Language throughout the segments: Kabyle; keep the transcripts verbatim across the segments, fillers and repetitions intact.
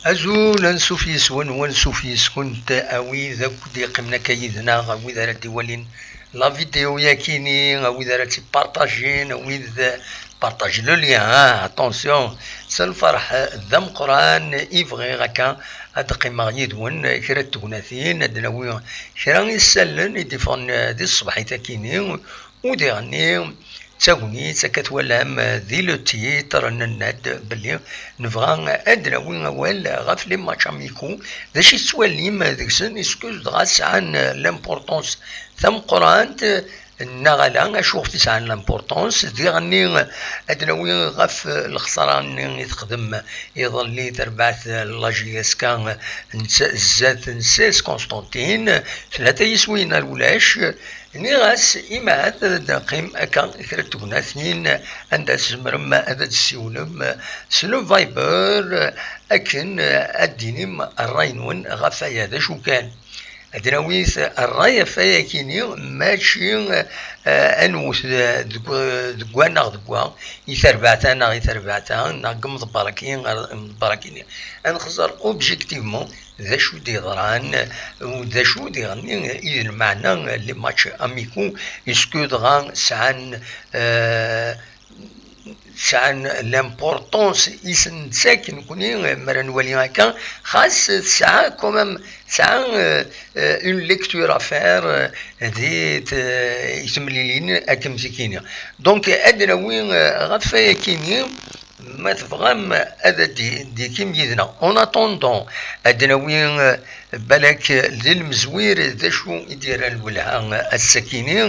Azul, ansuf yes-wen, wansuf yes-kunt, a wid akk d-yeqqimen akka yid-neɣ, a wid ara d-iwalin la vidéo yakini, a wid ara tt-ipartajin, a wid partage le lien, ah, attention, s lferḥ d ameqqran i bɣiɣ akka ad d-qqimeɣ yid-wen kra n tegnatin, ad d-nawi kra n yisallen i d-iffɣen di tṣebḥit akini, u diɣenni d tagnit akka twalam di le titre, nenna-d belli nebɣa ad d-nawi awal ɣef les matchs amicaux, d acu i tettwalim deg-sen, est-ce que dɣa sɛan l'importance tameqqrant neɣ ala, acu ɣef i sɛan l'importance, diɣenni ad d-nawi ɣef lexsara-nni i texdem iḍelli terbaɛt la J S K n zdat n C S Constantine, tlata yiswiyen ar ulac. Nniɣ-as, imɛad ad d-neqqim akka kra n tegnatin anda tzemrem ad d-tessiwlem s le Viber, akken ad d-tinim ṛṛay-nwen ɣef waya. D acu kan, ad d-nawi ṛṛay ɣef wayakini, mačči, eh, ad nwet, eh, deg, deg wa neɣ deg wa, i terbaɛt-a neɣ i terbaɛt-a, neɣ deg umḍebber-agi ɣer umḍebber-agi-nni. Ad nxeẓẓer objectivement d acu d-yeḍran, u d acu diɣenni i d lmeɛna les matchs amicaux, est-ce que dɣa sɛan, eh, sɛan l'importance i sen-nettak nekni, mi ara nwali akka, xas tesɛa quand même, tesɛa, euh, euh, une lecture à faire, euh, di t-, i temlilin akken zik-ini. Donc, ad d-nawi, euh, ɣef wayakini, ma tebɣam ad d-, d-ikim yid-neɣ. En attendant, ad d-nawi, euh, balak d lmezwir d acu i d-yerran lwelha ass-akini,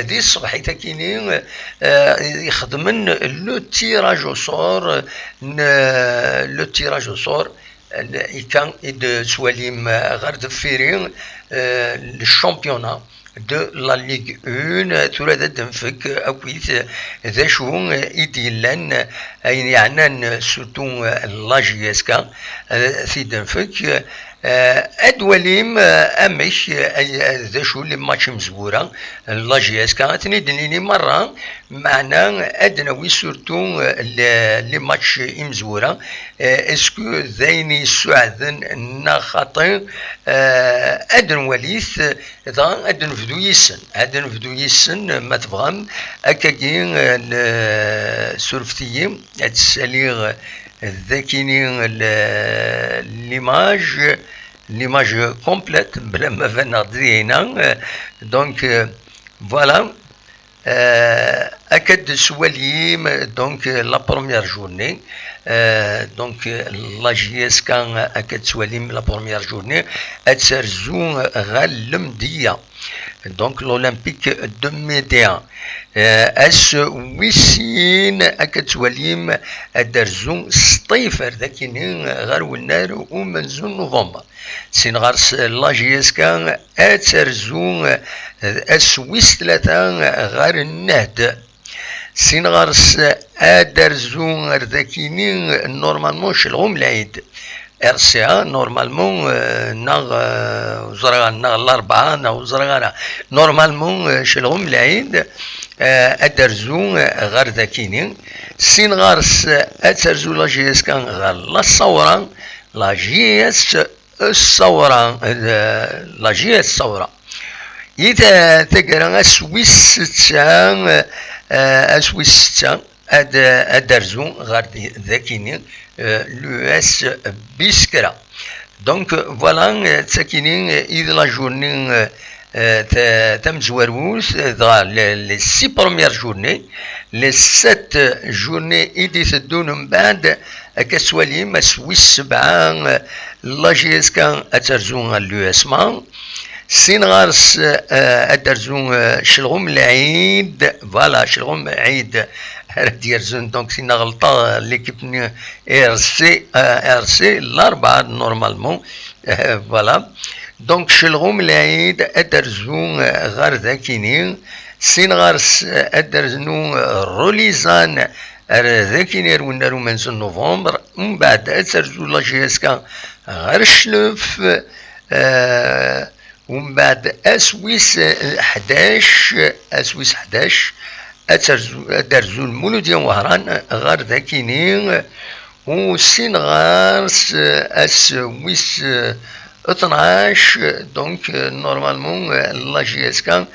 di tṣebḥit-akini, eh, ixedmen le tirage au sort, n, le tirage au sort, n, ikka i d-tettwalim ɣer deffiri, eh, le championnat de la Ligue un, tura ad d-nfek akkit d acu i d-yellan, ayen yeɛnan surtout la J S K, eh, t-id-nfek, eh, ad d-walim, eh, amek, eh, d acu les matchs imezwura n la J S K, ad ten-id-nini merra, meɛna ad d-nawi surtout, eh, les, les matchs imezwura, eh, est-ce que d ayen yessuɛden neɣ xaṭi, eh, ad nwali-t, dɣa ad nebdu yis-sen, ad nebdu yis-sen, ma tebɣam, akkagi, eh, n-, surfet-iyi, ad ssaliɣ d akini l-, l'image, l'image complète, bla ma baneɣ-d dinna. Donc, euh, voilà. Euh, akka d-tettwalim, donc, la première journée. Euh, donc, la J S K, akka d-tettwalim la première journée, ad terzu ɣer Lemdeyya. Donc, l'Olympique de Médéa. Euh, ass wis sin, akka d-tettwalim, ad d-terzu Sṭif ar dakini ɣer wennar umenzu n novembre. Sin ɣer-s la J S K ad terzu, euh, ass wis tlata ɣer Nnehd. Sin ɣer-s ad d-terzu ar dakini, normalement, Celɣum Lɛid. R C A, normalement, euh, neɣ, euh, ur ẓriɣ ara, neɣ Larebɛa, neɣ ur ẓriɣ ara. Normalement, euh, Celɣum Lɛid, euh, ad d-terzu, euh, ɣer dakini. Sin ɣer-s, euh, ad terzu la J S K ɣer la Ssawra, la J S Ssawra, euh, la J S Ssawra. I ta-, taggara ass wis setta, euh, ass wis setta, ad, ad d-terzu ɣer di-, dakini, euh, l'U S Biskra. Donc, euh, voilà, euh, d takini, euh, i d la journée, euh, euh, ta-, tamezwarut, euh, dɣa les, les six premières journées, les sept journées i d-iteddun mbeɛd, akka tettwalim, ass wis sebɛa, euh, la J S K ad terzu ɣer l'U S M A. Sin ɣer-s, euh, ad d-terzu, euh, Celɣum Lɛid, voilà, Celɣum Lɛid ara d-yerzun, donc, sin ɣelṭeɣ, euh, l'équipe-nni R C, euh, R C, Larebɛa, normalement, euh, voilà. Donc, Celɣum Lɛid ad d-terzu, euh, ɣer dakini, sin ɣer-s, euh, ad d-terzu, euh, Rulizan, ar dakini ar wennar umenzu n novembre, mbeɛd ad terzu la J S K ɣer Cclef, euh, Umbeɛd, ass wis ḥdac, ass wis ḥdac, ad terzu, ad terzu Lmuludya n Wehran ɣer dakini. U sin ɣer s-, ass wis, eh, tnac, donc, eh, normalement, eh, la J S K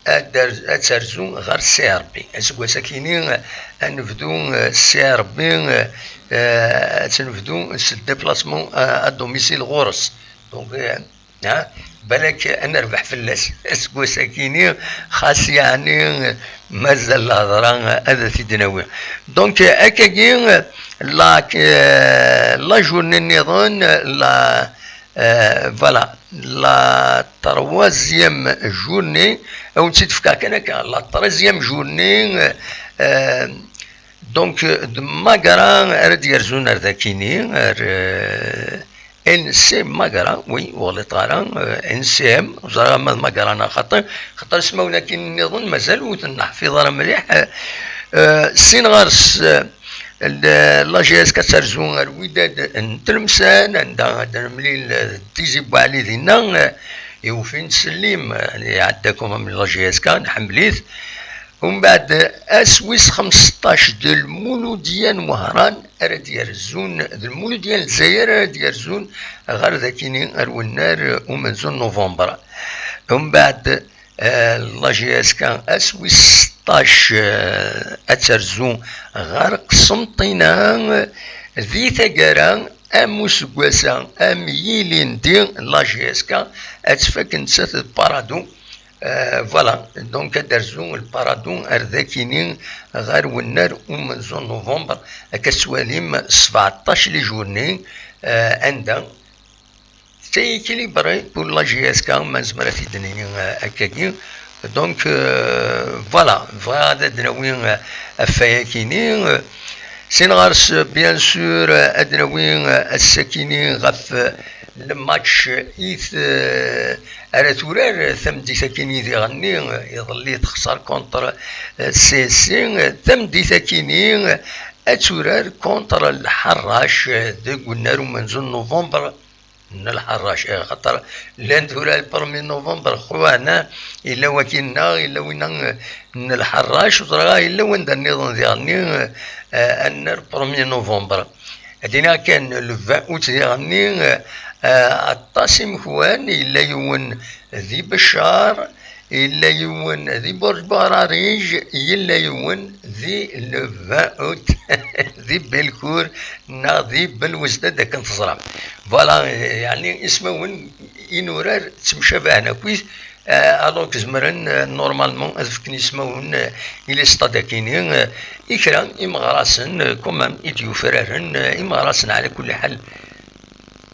ad ter-, ad terzu ɣer C R B. Aseggas akini, eh, ad nebdu, eh, C R B, eh, eh, ad nebdu s déplacement, eh, à domicile ɣur-s. Donc, eh, Ha? Balak ad nerbeḥ fell-as. Aseggas akini, xas yeɛni mazal lehḍra ad t-id-nawi. Donc, akkagi, la, euh, la journée nniḍen, la, euh, voilà, la troisième journée, ad wen-tt-id-fkeɣ kan akka, la treizième journée, euh, donc, de Magra ara d-yerzun ar dakini, ar, euh, N C Magra, oui, ur ɣliṭeɣ ara, euh, N C M, ur ẓriɣ ma d Magra neɣ xaṭi, xaṭer ismawen akkin nniḍen mazal ur ten-neḥfiḍ ara mliḥ. Euh, euh, sin ɣer-s, euh, l-, la J S K ad terzu ar Widad n Tlemsan, anda ad nemlil, euh, d Tizi Buɛli dinna, euh, i ufin ttsellim, euh, iɛedda-kum am la J S K, nḥemmel-it. Umbeɛd, ass wis xemseṭṭac d Lmuludya n Wehran ara d-yerzun, d Lmuludya n Lezzayer ara d-yerzun ɣer dakini ar wennar umenzu n November. Umbeɛd, eh, la J S K ass wis seṭṭac, eh, ad terzu ɣer Qsenṭina, di taggara am useggas-a am yilindi la J S K ad tfak nettat d Parado. Euh, voilà, donc ad d-terzu Lparado ar dakini ɣer wennar umenzu n November, akka tettwalim sbeɛṭac les journées, euh, anda c'est équilibré pour la J S K, ma nezmer ad t-id-nini, euh, akkagi. Donc, euh, voilà, bɣiɣ ad d-nawi, euh, ɣef wayakini, euh, sin ɣer-s, bien sûr, euh, ad d-nawi, euh, ass-akini ɣef, euh, le match i t-, euh, ara turar tameddit akkin i d-iɣenni, iḍelli texṣer contre, euh, C S C, tameddit akkin-i ad turar contre Lḥerrac, euh, deg unnar umenzu n November n Lḥerrac, eh, xaṭer llan tura le premier novembre, xwana, yella wakin-nneɣ, yella winna, euh, n Lḥerrac, ur ẓriɣ, yella wanda nniḍen diɣenni, euh, euh, annar premier novembre. Ad iniɣ kan, le vingt août diɣenni, eh, aṭas imekwan, yella yiwen di Beccar, yella yiwen di Burǧ Buɛrariǧ, yella yiwen di le vingt août di Belcourt neɣ di Belwezdad akken teẓram. Voilà, yeɛni ismawen inurar ttemcabahen akkit, Euh, alors que zemren, euh, normalement ad fken ismawen, euh, i les stades akini, euh, i kra imeɣrasen, euh, quand même i d-yufraren, euh, imeɣrasen ɛla kulli ḥal.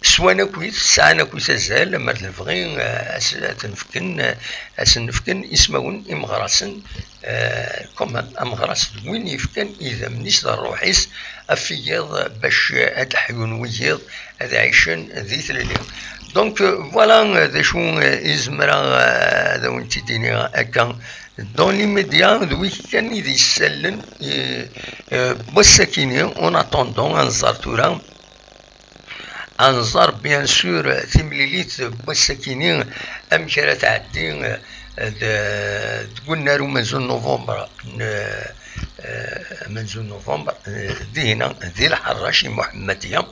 Swan akkit, sɛan akkit azal, mer d lebɣi, euh, as-, ad ten-fken, euh, ad sen-fken ismawen imeɣrasen, euh, quand même, ameɣras d win yefkan idammen-is d ṛṛuḥ-is ɣef wiyiḍ bac ad ḥyun wiyiḍ ad ɛicen di tlelli. Donc, euh, voilà, euh, d acu, euh, i zemreɣ, euh, ad awen-t-id-iniɣ akka. Dans l'immédiat, d wigi kan i d issallen, euh, euh, n wass-akini, en attendant, ad nẓer tura. Ad nẓer, bien sûr, timlilit n wass-akini, amek ara tɛeddi, euh, d-, deg unnar umenzu n novembre, n, euh, amenzu n novembre, euh, dihina, di Lḥerrac i Muḥemmadiya.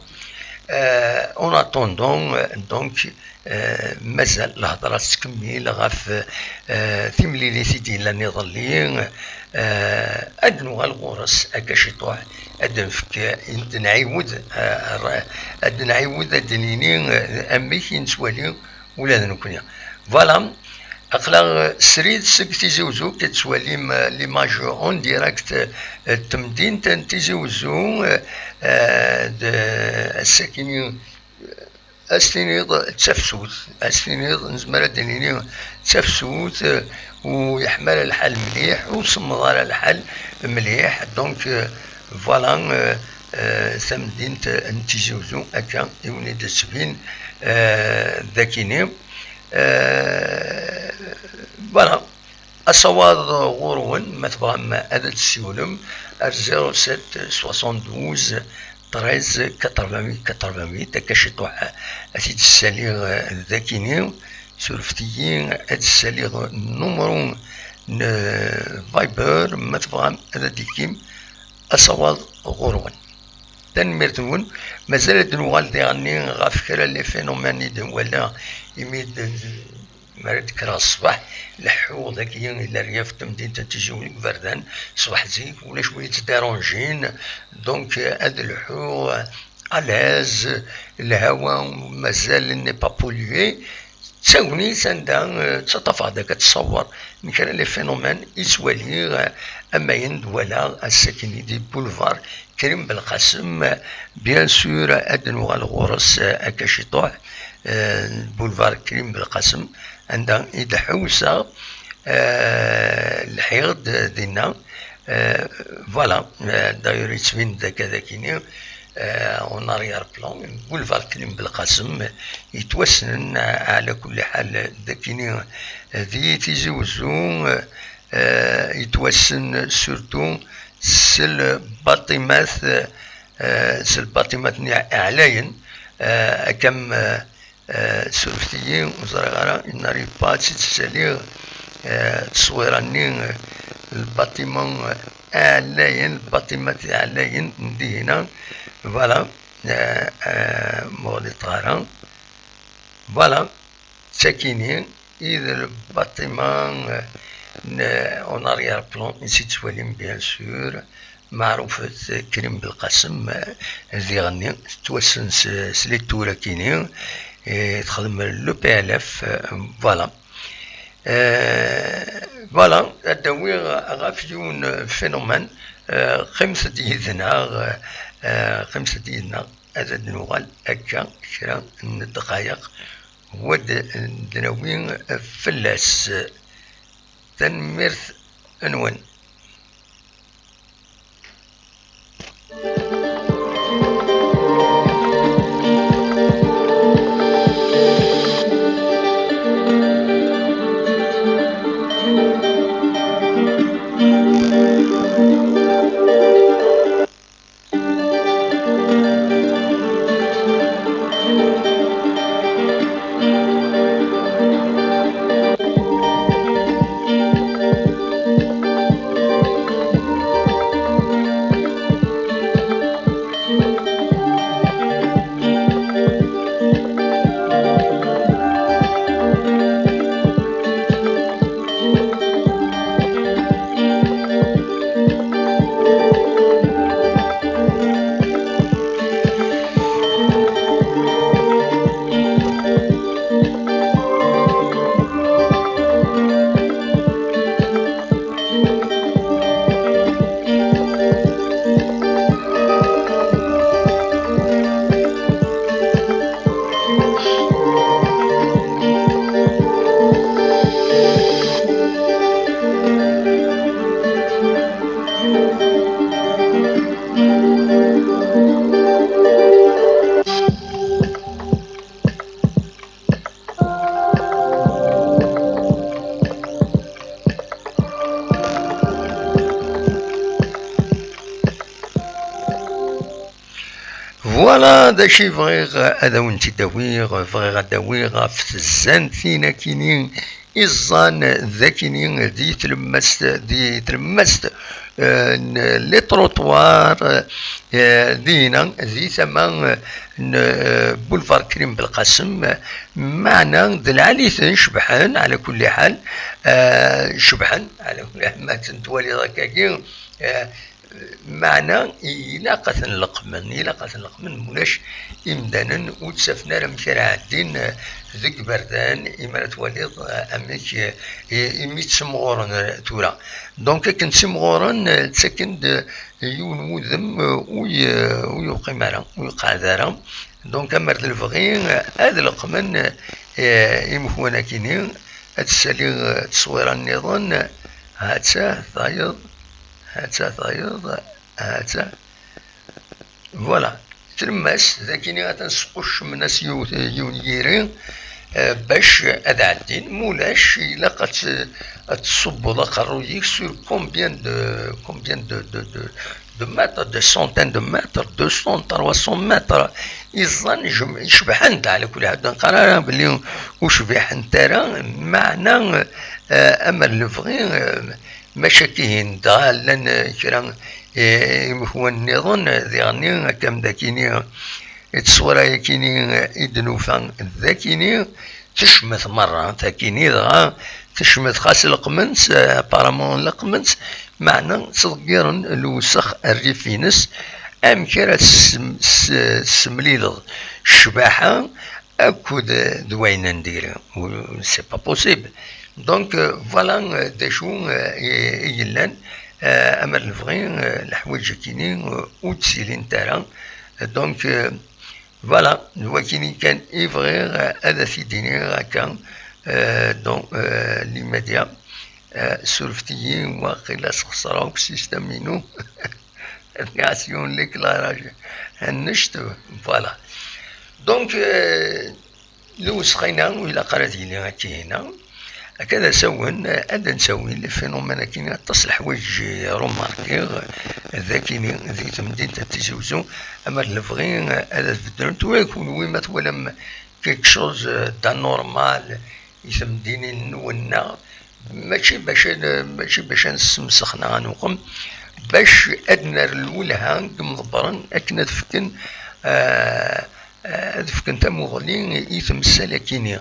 Euh, en attendant, euh, donc, euh, mazal lehḍra tettkemmil ɣef, euh, timlilit i d-yellan iḍelli. Euh, ad nuɣal ɣur-s akka ciṭuḥ, ad d-nefk, ad d-nɛiwed, euh, ad d-nɛiwed ad d-nini, euh, amek i nettwali ula d nekkni. Voilà. Aql-aɣ srid seg Tizi Uzzu, ad tettwalim, euh, l'image en direct, euh, n temdint n Tizi Uzzu, euh, euh, d-, ass-akini, euh, ad s-tiniḍ d tafsut, ad s-tiniḍ, nezmer ad d-nini d tafsut, euh, ur yeḥma ara lḥal mliḥ, ur semmeḍ ara lḥal mliḥ. Donc, euh, voilà, euh, euh, tamdint n Tizi Uzzu, akka i wen-id-tettbin, euh, d akini. Euh, voilà. Asawaḍ ɣur-wen, ma tebɣam ad d-tessiwlem, ar zéro sept soixante-douze treize quatre-vingt-huit quatre-vingt-huit, akka ciṭuḥ ad t-id-ssaliɣ, eh, d akini, surfet-iyi ad ssaliɣ numru n, eh, Viber, ma tebɣam ad d-tefkim asawaḍ ɣur-wen. Tanemmirt-nwen. Mazal ad nuɣal diɣenni ɣef kra n les phénomènes i d-nwala imi d-, mi ara d-kkreɣ ṣṣbeḥ, leḥḥuɣ dagi i leryaf n temdint n Tizi Wezzu deg iberdan, ṣṣbeḥ zik, ulac win yettdiranjin, donc, euh, ad leḥḥuɣ à l'aise, lhawa mazal n'est pas pollué, d tagnit anda, euh, ttaṭṭafeɣ-d akka ttṣawer n kra n les phénomènes i ttwaliɣ, euh, am wayen d-walaɣ ass-akini di boulevard Krim Belqasem, bien sûr, ad nuɣal ɣur-s, euh, akka ciṭuḥ, euh, boulevard Krim Belqasem, anda i d-ḥewseɣ, euh, lḥiɣ-d dinna, euh, voilà, euh, d'ailleurs, yettbin-d akka dakini, euh, en arrière-plan, boulevard Krim Belqasem, yettwassnen, euh, ɛla kulli ḥal, dakini, euh, di Tizi Wezzu, euh, euh, yettwassen surtout s lbaṭimat, euh, s lbaṭimat-nni ɛlayen, euh, akka am, euh, euh, surfet-iyi, ur ẓriɣ ara, il n'arrive pas ad tt-id-ssaliɣ, euh, tteswira-nni, euh, lbaṭima, euh, ɛlayen, lbaṭimat ɛlayen n dihina, voilà, euh, euh, ma ur ɣliṭeɣ ara. Voilà, d takini i d lbaṭima, euh, n, en arrière-plan i tt-id-tettwalim, bien sûr, meɛrufet Krim Belqasem, euh, diɣenni tettwassen s, s les tours akini, et texdem le P L F, euh, voilà. Euh, voilà, ad d-awiɣ ɣef yiwen phénomène, euh, qqimet-d yid-neɣ, euh, qqimet-d yid-neɣ. Ad d-nuɣal akka kra n ddqayeq, u ad d-nawi fell-as. Tanemmirt-nwen. Voilà, d acu i bɣiɣ ad awen-tt-id-awiɣ, bɣiɣ ad d-awiɣ ɣef tzantin akini i ẓẓan d akini di tlemmast, di tlemmast, eh, n les trottoirs, eh, dina, di tama, eh, n, eh, boulevard Krim Belqasem, meɛna d lɛali-ten, cebḥen, ɛla kulli ḥal, eh, cebḥen, ɛla kulli ḥal, ma tent-twaliḍ akkagi, eh, meɛna ilaq ad ten-leqqmen, ilaq ad ten-leqqmen, mulac imdanen ur ttafen ara amek ara ɛeddin, eh, deg iberdan, imi ara twaliḍ, eh, amek, eh, i-, imi ttimɣuren, eh, tura. Donc, akken ttimɣuren, eh, ttaken-d, eh, yiwen wudem, eh, ur y-, eh, ur yuqim ara, ur yeqɛed ara. Donc, amer d lebɣi, eh, ad leqqmen, eh, imekwan akini, ad tsaliɣ, eh, tteswira nniḍen, ha-tt-a tayeḍ, ha-tt-a tayeḍ, ha-tt-a. Voilà. Tlemmast, d akini atan squccmen-as yiwet, yiwen yiri, eh, bac ad ɛeddin. Mulac, ilaq ad t-, ad tṣubbeḍ aqerruy-ik sur combien de, combien de, de, de, de mètres, de centaines de mètres, deux cents, trois cents mètres. Iẓẓan jem-, cebḥen-d, ɛla kulli ḥal, ur neqqar ara belli ur cbiḥent ara, meɛna, eh, amer lebɣi, eh, maca kihin dɣa llan, eh, kra eh, imekwan nniḍen, eh, diɣenni, akka am d akini, eh, tteswira-yakini, eh, i d-nufa d akini, tecmet merra, takini dɣa tecmet xas leqmen-tt, eh, apparemment leqmen-tt, meɛna ttḍeggiren lewsex rrif-ines, amek ara tessem-, s-, tessemlileḍ ccbaḥa akked, eh, d wayen n diri. Ou, c'est pas possible. Donc, euh, voilà, euh, d acu, euh, i, i yellan, euh, ama d lebɣi, euh, leḥwayeǧ-akini, euh, ur d-ttilint ara. Donc, euh, voilà, d wakini kan i bɣiɣ, euh, ad t-id-iniɣ akka. Euh, donc, euh, les médias, euh, surfet-iyi, waqila sxeṣreɣ akk système-inu. Ad nɛas yiwen l'éclairage annect, voilà. Donc, euh, lewsex-ina ur ilaq ara ad yili akkahina. Akka d asawen, ad d-nsawi les phénomènes-agi, aṭas leḥwayeǧ i remarkiɣ d akini di temdint n Tizi Uzzu, ama d lebɣi ad beddlen. Tura kunwi ma twalam quelque chose d'anormal i temdinin-nwen-nneɣ, mačči bac ad, mačči bac ad nessemsex neɣ ad nuqem, bac ad nerr lwelha deg imḍebbren akken ad fken, eh, ad fken tamuɣli i temsal-akini,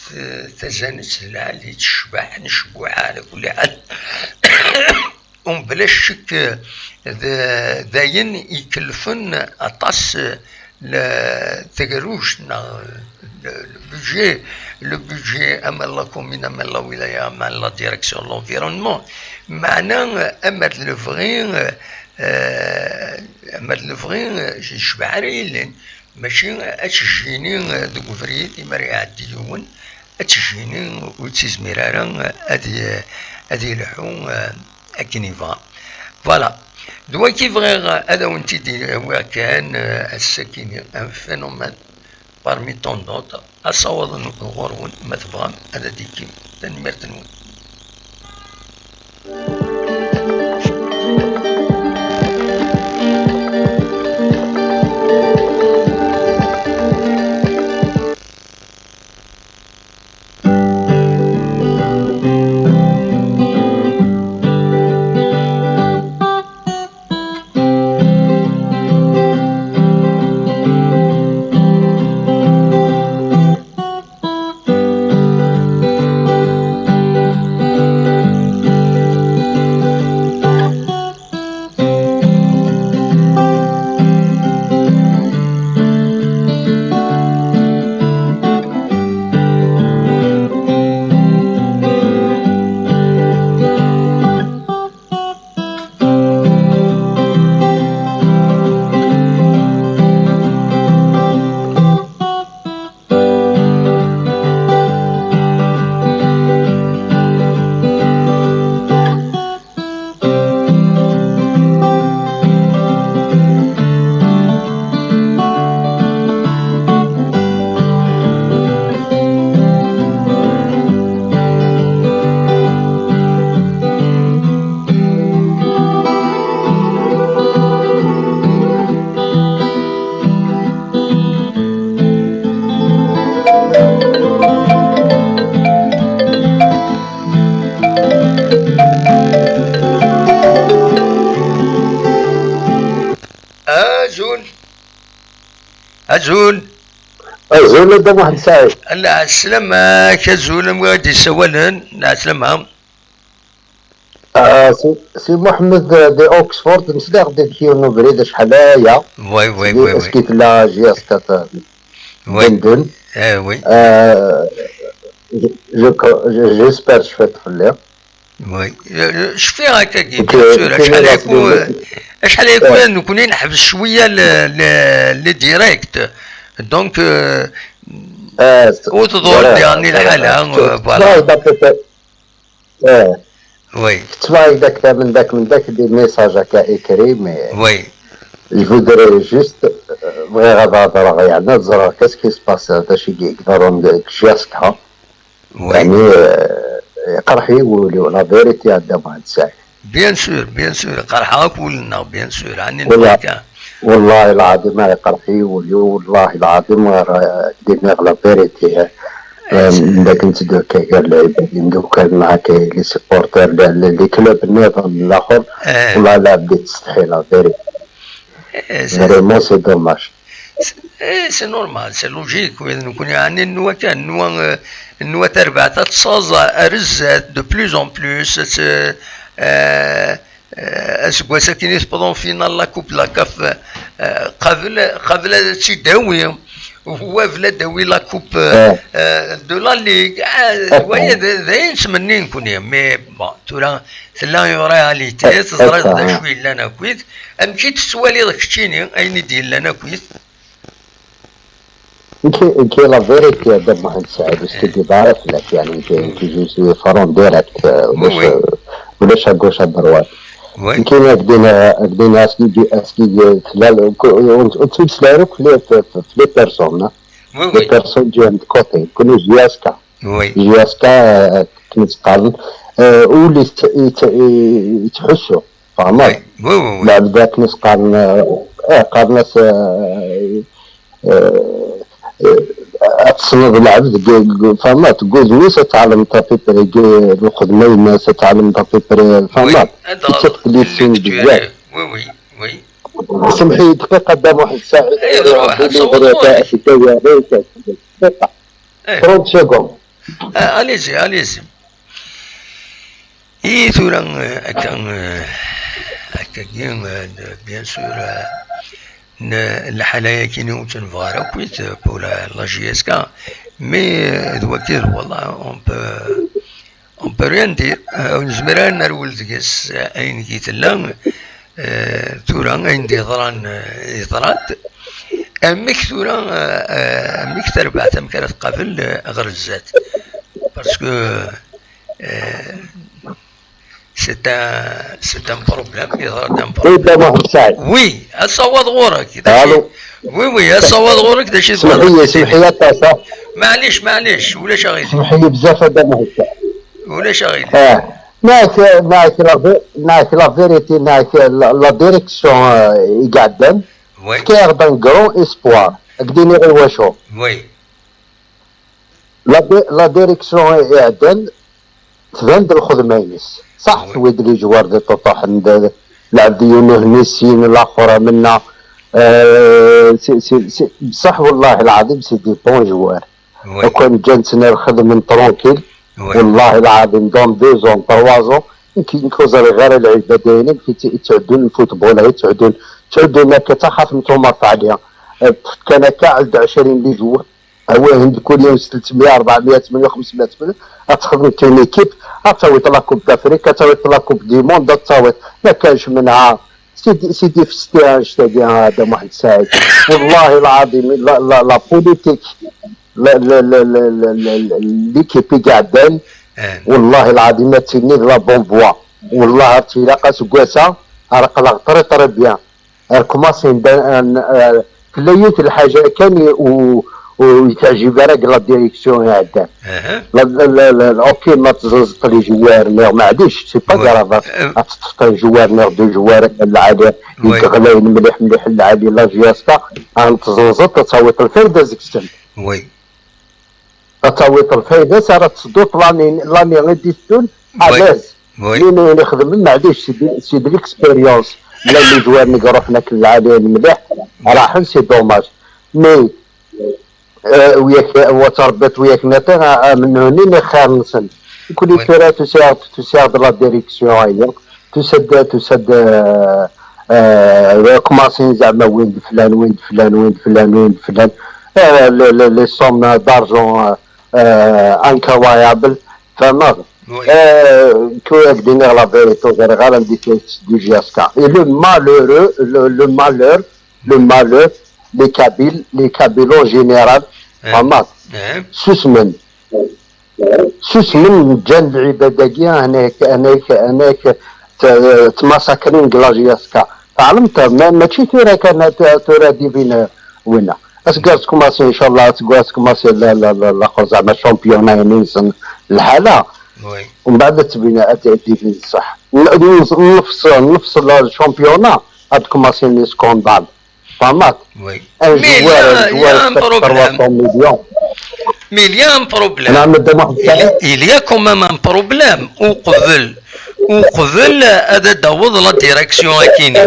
t-, tazanet d lɛali, tecbeḥ, necbuḥ, ɛla kulli ḥal. Mebla ccek, d, d ayen ikellfen aṭas, le, tagerruct neɣ le, le budget, le budget ama n la commune, ama n la wilaya, ama n la direction de l'environnement. Meɛna, ama d lebɣi, eh, ama d lebɣi, eh, yecbeḥ ara yilin. Mačči ad tejjini, eh, deg ubrid, imi ara iɛeddi yiwen, ad tejjini ur ttizmir ara, eh, ad y-, ad yelḥu, eh, akken yebɣa. Voilà. D wagi bɣiɣ ad awen-t-id-awiɣ kan, eh, ass-akini, un phénomène parmi tant d'autres. Ad sawḍen ɣur-wen, ma tebɣam ad d-ikkim. Tanemmirt-nwen. Azul. Azul. Azul, a Dda Muḥend Saɛid. Lɛeslama-k, azul, anwa i d-yessawalen? Lɛeslama. Ah, si, si Muḥemmed, eh, di Oxford, nesliɣ-d deg yiwen ubrid acḥal aya. Oui, oui, oui, oui. Est-ce que tella J S quatre? Oui. Benden. Eh, oui. Euh, je, je cro-, je, j'espère cfiɣ-d fell-i. Oui. Euh, cfiɣ akkagi, bien sûr. Acḥal aya, acḥal aya nekkni neḥbes cwiya le, le, le direct. Donc, euh, ur tḍul diɣen lḥala, euh, voilà. Eh. Oui. Tettwaɣ-d akka, min dak, min dak, des messages akka écrits, mais oui. Je voudrais juste, euh, bɣiɣ ad hedreɣ, yeɛni ad ẓreɣ qu'est-ce qui se passe, d acu i d-yeḍran deg J S K. Oui. Yeɛni, euh, iqerḥ-iyi wul-iw, la vérité, a Dda Muḥend Saɛid. Bien sûr, bien sûr, iqerḥ akk wul-nneɣ, bien sûr, ɛni. Wala-, nefka. Wallahi lɛadim, iqerḥ-iyi wul-iw, wallahi lɛadim, ara d-iniɣ la vérité. Anda akken tteddu akka gar lɛibad imdukal neɣ akka les supporters n les clubs nniḍen n laxer. Wallah la bdiɣ ttsetḥiɣ la vérité. Vraiment c'est dommage. C'est normal, c'est logique. Wid nekkni ɛni nwa kan nwa nwa tarbaɛt ad tsaẓ ar zdat de plus en plus. Aseggas akken i tewweḍ en finale la coupe la CAF, qabel qabel ad tt-id-tawi, wabla ad tawi la coupe de la ligue. Waya d ayen ttmennin nekkni, mais bon, tura tella une réalité, teẓriḍ d acu yellan akkit. Amek i tettwaliḍ keččini ayen i d-yellan akkit? Qui, qui est la vérité de Mohamed Saïd, ce qui débarrasse la qui est juste front direct, euh, oui, oui. Ou le à gauche à droite. Oui. Qui est bien, bien à ce qui est là, on se l'a les personnes, hein. Oui, oui. Les personnes du côté, que nous, J S K. Oui. J S K, euh, qui nous parle, euh, ou les, تحسوا. فهمت؟ وي وي وي. لعب ذاك ناس قارن، اه قارن ناس، اه، اه، اه، تصنف العبد، فهمت؟ قول ناس تعلم تابيبري، الخدمة الناس تعلم تابيبري، فهمت؟ كتبت لي سين بزاف. وي وي وي. سمحي دقيقة دام واحد الساعة. اي روح، صوت. دقيقة. ايه. trente secondes. Allez-y, allez-y. I tura akka, akkagi, bien sûr, lḥala-yagi ur tt-nebɣi ara akkit pour la J S K, mais d wagi d wallah, on peut, on peut rien dire. Ur nezmir ara ad nerwel deg-s. Ayen i tella, tura ayen d-yeḍran yeḍra-d. Amek tura, amek tarbaɛt, amek ara tqabel ɣer zdat? Parce que Euh, c'est un, c'est un problème, yeḍra-d un problème. Oui, asawaḍ ɣur-k. Allô. Oui, oui, asawaḍ ɣur-k, d acu i tebɣiḍ? Semḥ-iyi, semḥ-iyi aṭas. Maɛlic, maɛlic, ulac aɣilif. Semḥ-iyi bzaf a Dda Muḥ. Ulac aɣilif. Ah. Nek, nek la, nek la vérité, nek la, la direction, euh, i iɛeddan, oui, fkiɣ-d un grand espoir. Ad k-d-iniɣ i wacu. Oui. La, la direction iɛeddan tban-d lxedma-ines. Ṣaḥ, tewwi-d les joueurs d iṭuṭuḥen, d lɛebd yiwen uhni, syin laxer, amenna. Euh, c'est, c'est, c'est, بصح والله العظيم c'est des bons joueurs. Oui. Akken ǧǧan-ten ad xedmen tranquille. Oui. والله العظيم dans deux ans, trois ans, nekk, nekk ur ẓriɣ ara lɛibad-a, nekk yettɛeddun lfutbol, yettɛeddun, ttɛeddun akka, ttaxafen tumert ɛaliya. Ṭṭfet kan akka, ɛeld ɛecrin les joueurs. Awah, Hend, kul yawm s tlettmya, rebɛemya, tmenya, xemsemya, ad txedmeḍ une équipe, ad tawiḍ la Coupe d'Afrique, ad tawiḍ la Coupe du Monde, ad tawiḍ. Ma kanx menha, c'est des, c'est des festiyages, c'est-à-dire, a Dda Muḥend Saɛid. والله العظيم, la, la, la politique, la, la, l'équipe i iɛeddan, والله العظيم, ad tini d la bonne voie. والله ad tilaq aseggas-a, ad qqleɣ très, très bien. Ar commencer n-, n-, euh, tella yiwet lḥaǧa kan i-, u-, ur yi-teɛjib ara deg la direction iɛeddan. La, la, la, la, ok, ma tezzenzeḍ les joueurs, mais maɛlic, c'est pas grave. Ad teṭṭfeḍ un joueur, neɣ deux joueurs, lɛali, i yeɣlayen mliḥ, mliḥ, lɛali, la J S K, ad tezzenzeḍ, ad tawiḍ lfayda seg-sen. Oui. Ad tawiḍ lfayda-s, ara tettedduḍ l'année, l'année i d-iteddun, à l'aise. Oui. Win, win ixedmen, maɛlic, c'est de, c'est de l'expérience. Llan les joueurs-nni i iruḥen akken lɛali mliḥ, raḥen, c'est dommage. Mais, euh, wiyak, wa tṛebbiḍ wiyak niḍen, a, a, amennuhni, mais xir-nsen. Nekkni tura tusiɣ-d, tusiɣ-d la direction-agi. Tusa-d, tusa-d, euh, euh, commencin zeɛma win d flan, win d flan, win d flan, win d flan. Euh, les, les, les sommes d'argent, euh, euh, incroyables. Fehmeḍ? Oui. Euh, tura ad k-d-iniɣ la vérité, ur ẓriɣ ara anda i d-yetteddu J S K. Et le malheureux, le, le malheur, le malheur, les Kabyles, les Kabyles en général, fehmeḍ? Susmen. Susmen, ǧǧan lɛibad-agi, anak, anak, anak, t-, ttmasakrin deg la J S K. Tɛelmeḍ, ma-, mačči tura kan, t-, tura divin, euh, winna. Aseggas tkumaṣi, inchallah, aseggas tkumaṣi la, la, la, la, zeɛma championnat-nsen lḥala. Oui. Umbeɛd ad tbin, ad tbin ṣṣeḥ. N-, n-, nefs, nefs la championnat, ad tkumaṣi les scandales. Fehmeḍ? Oui. Un joueur, un joueur, trois cents millions. Mais il y a un problème. نعم، مدام واحد الساعة. Il y a quand même un problème. Uqbel, uqbel ad d-taweḍ la direction akini.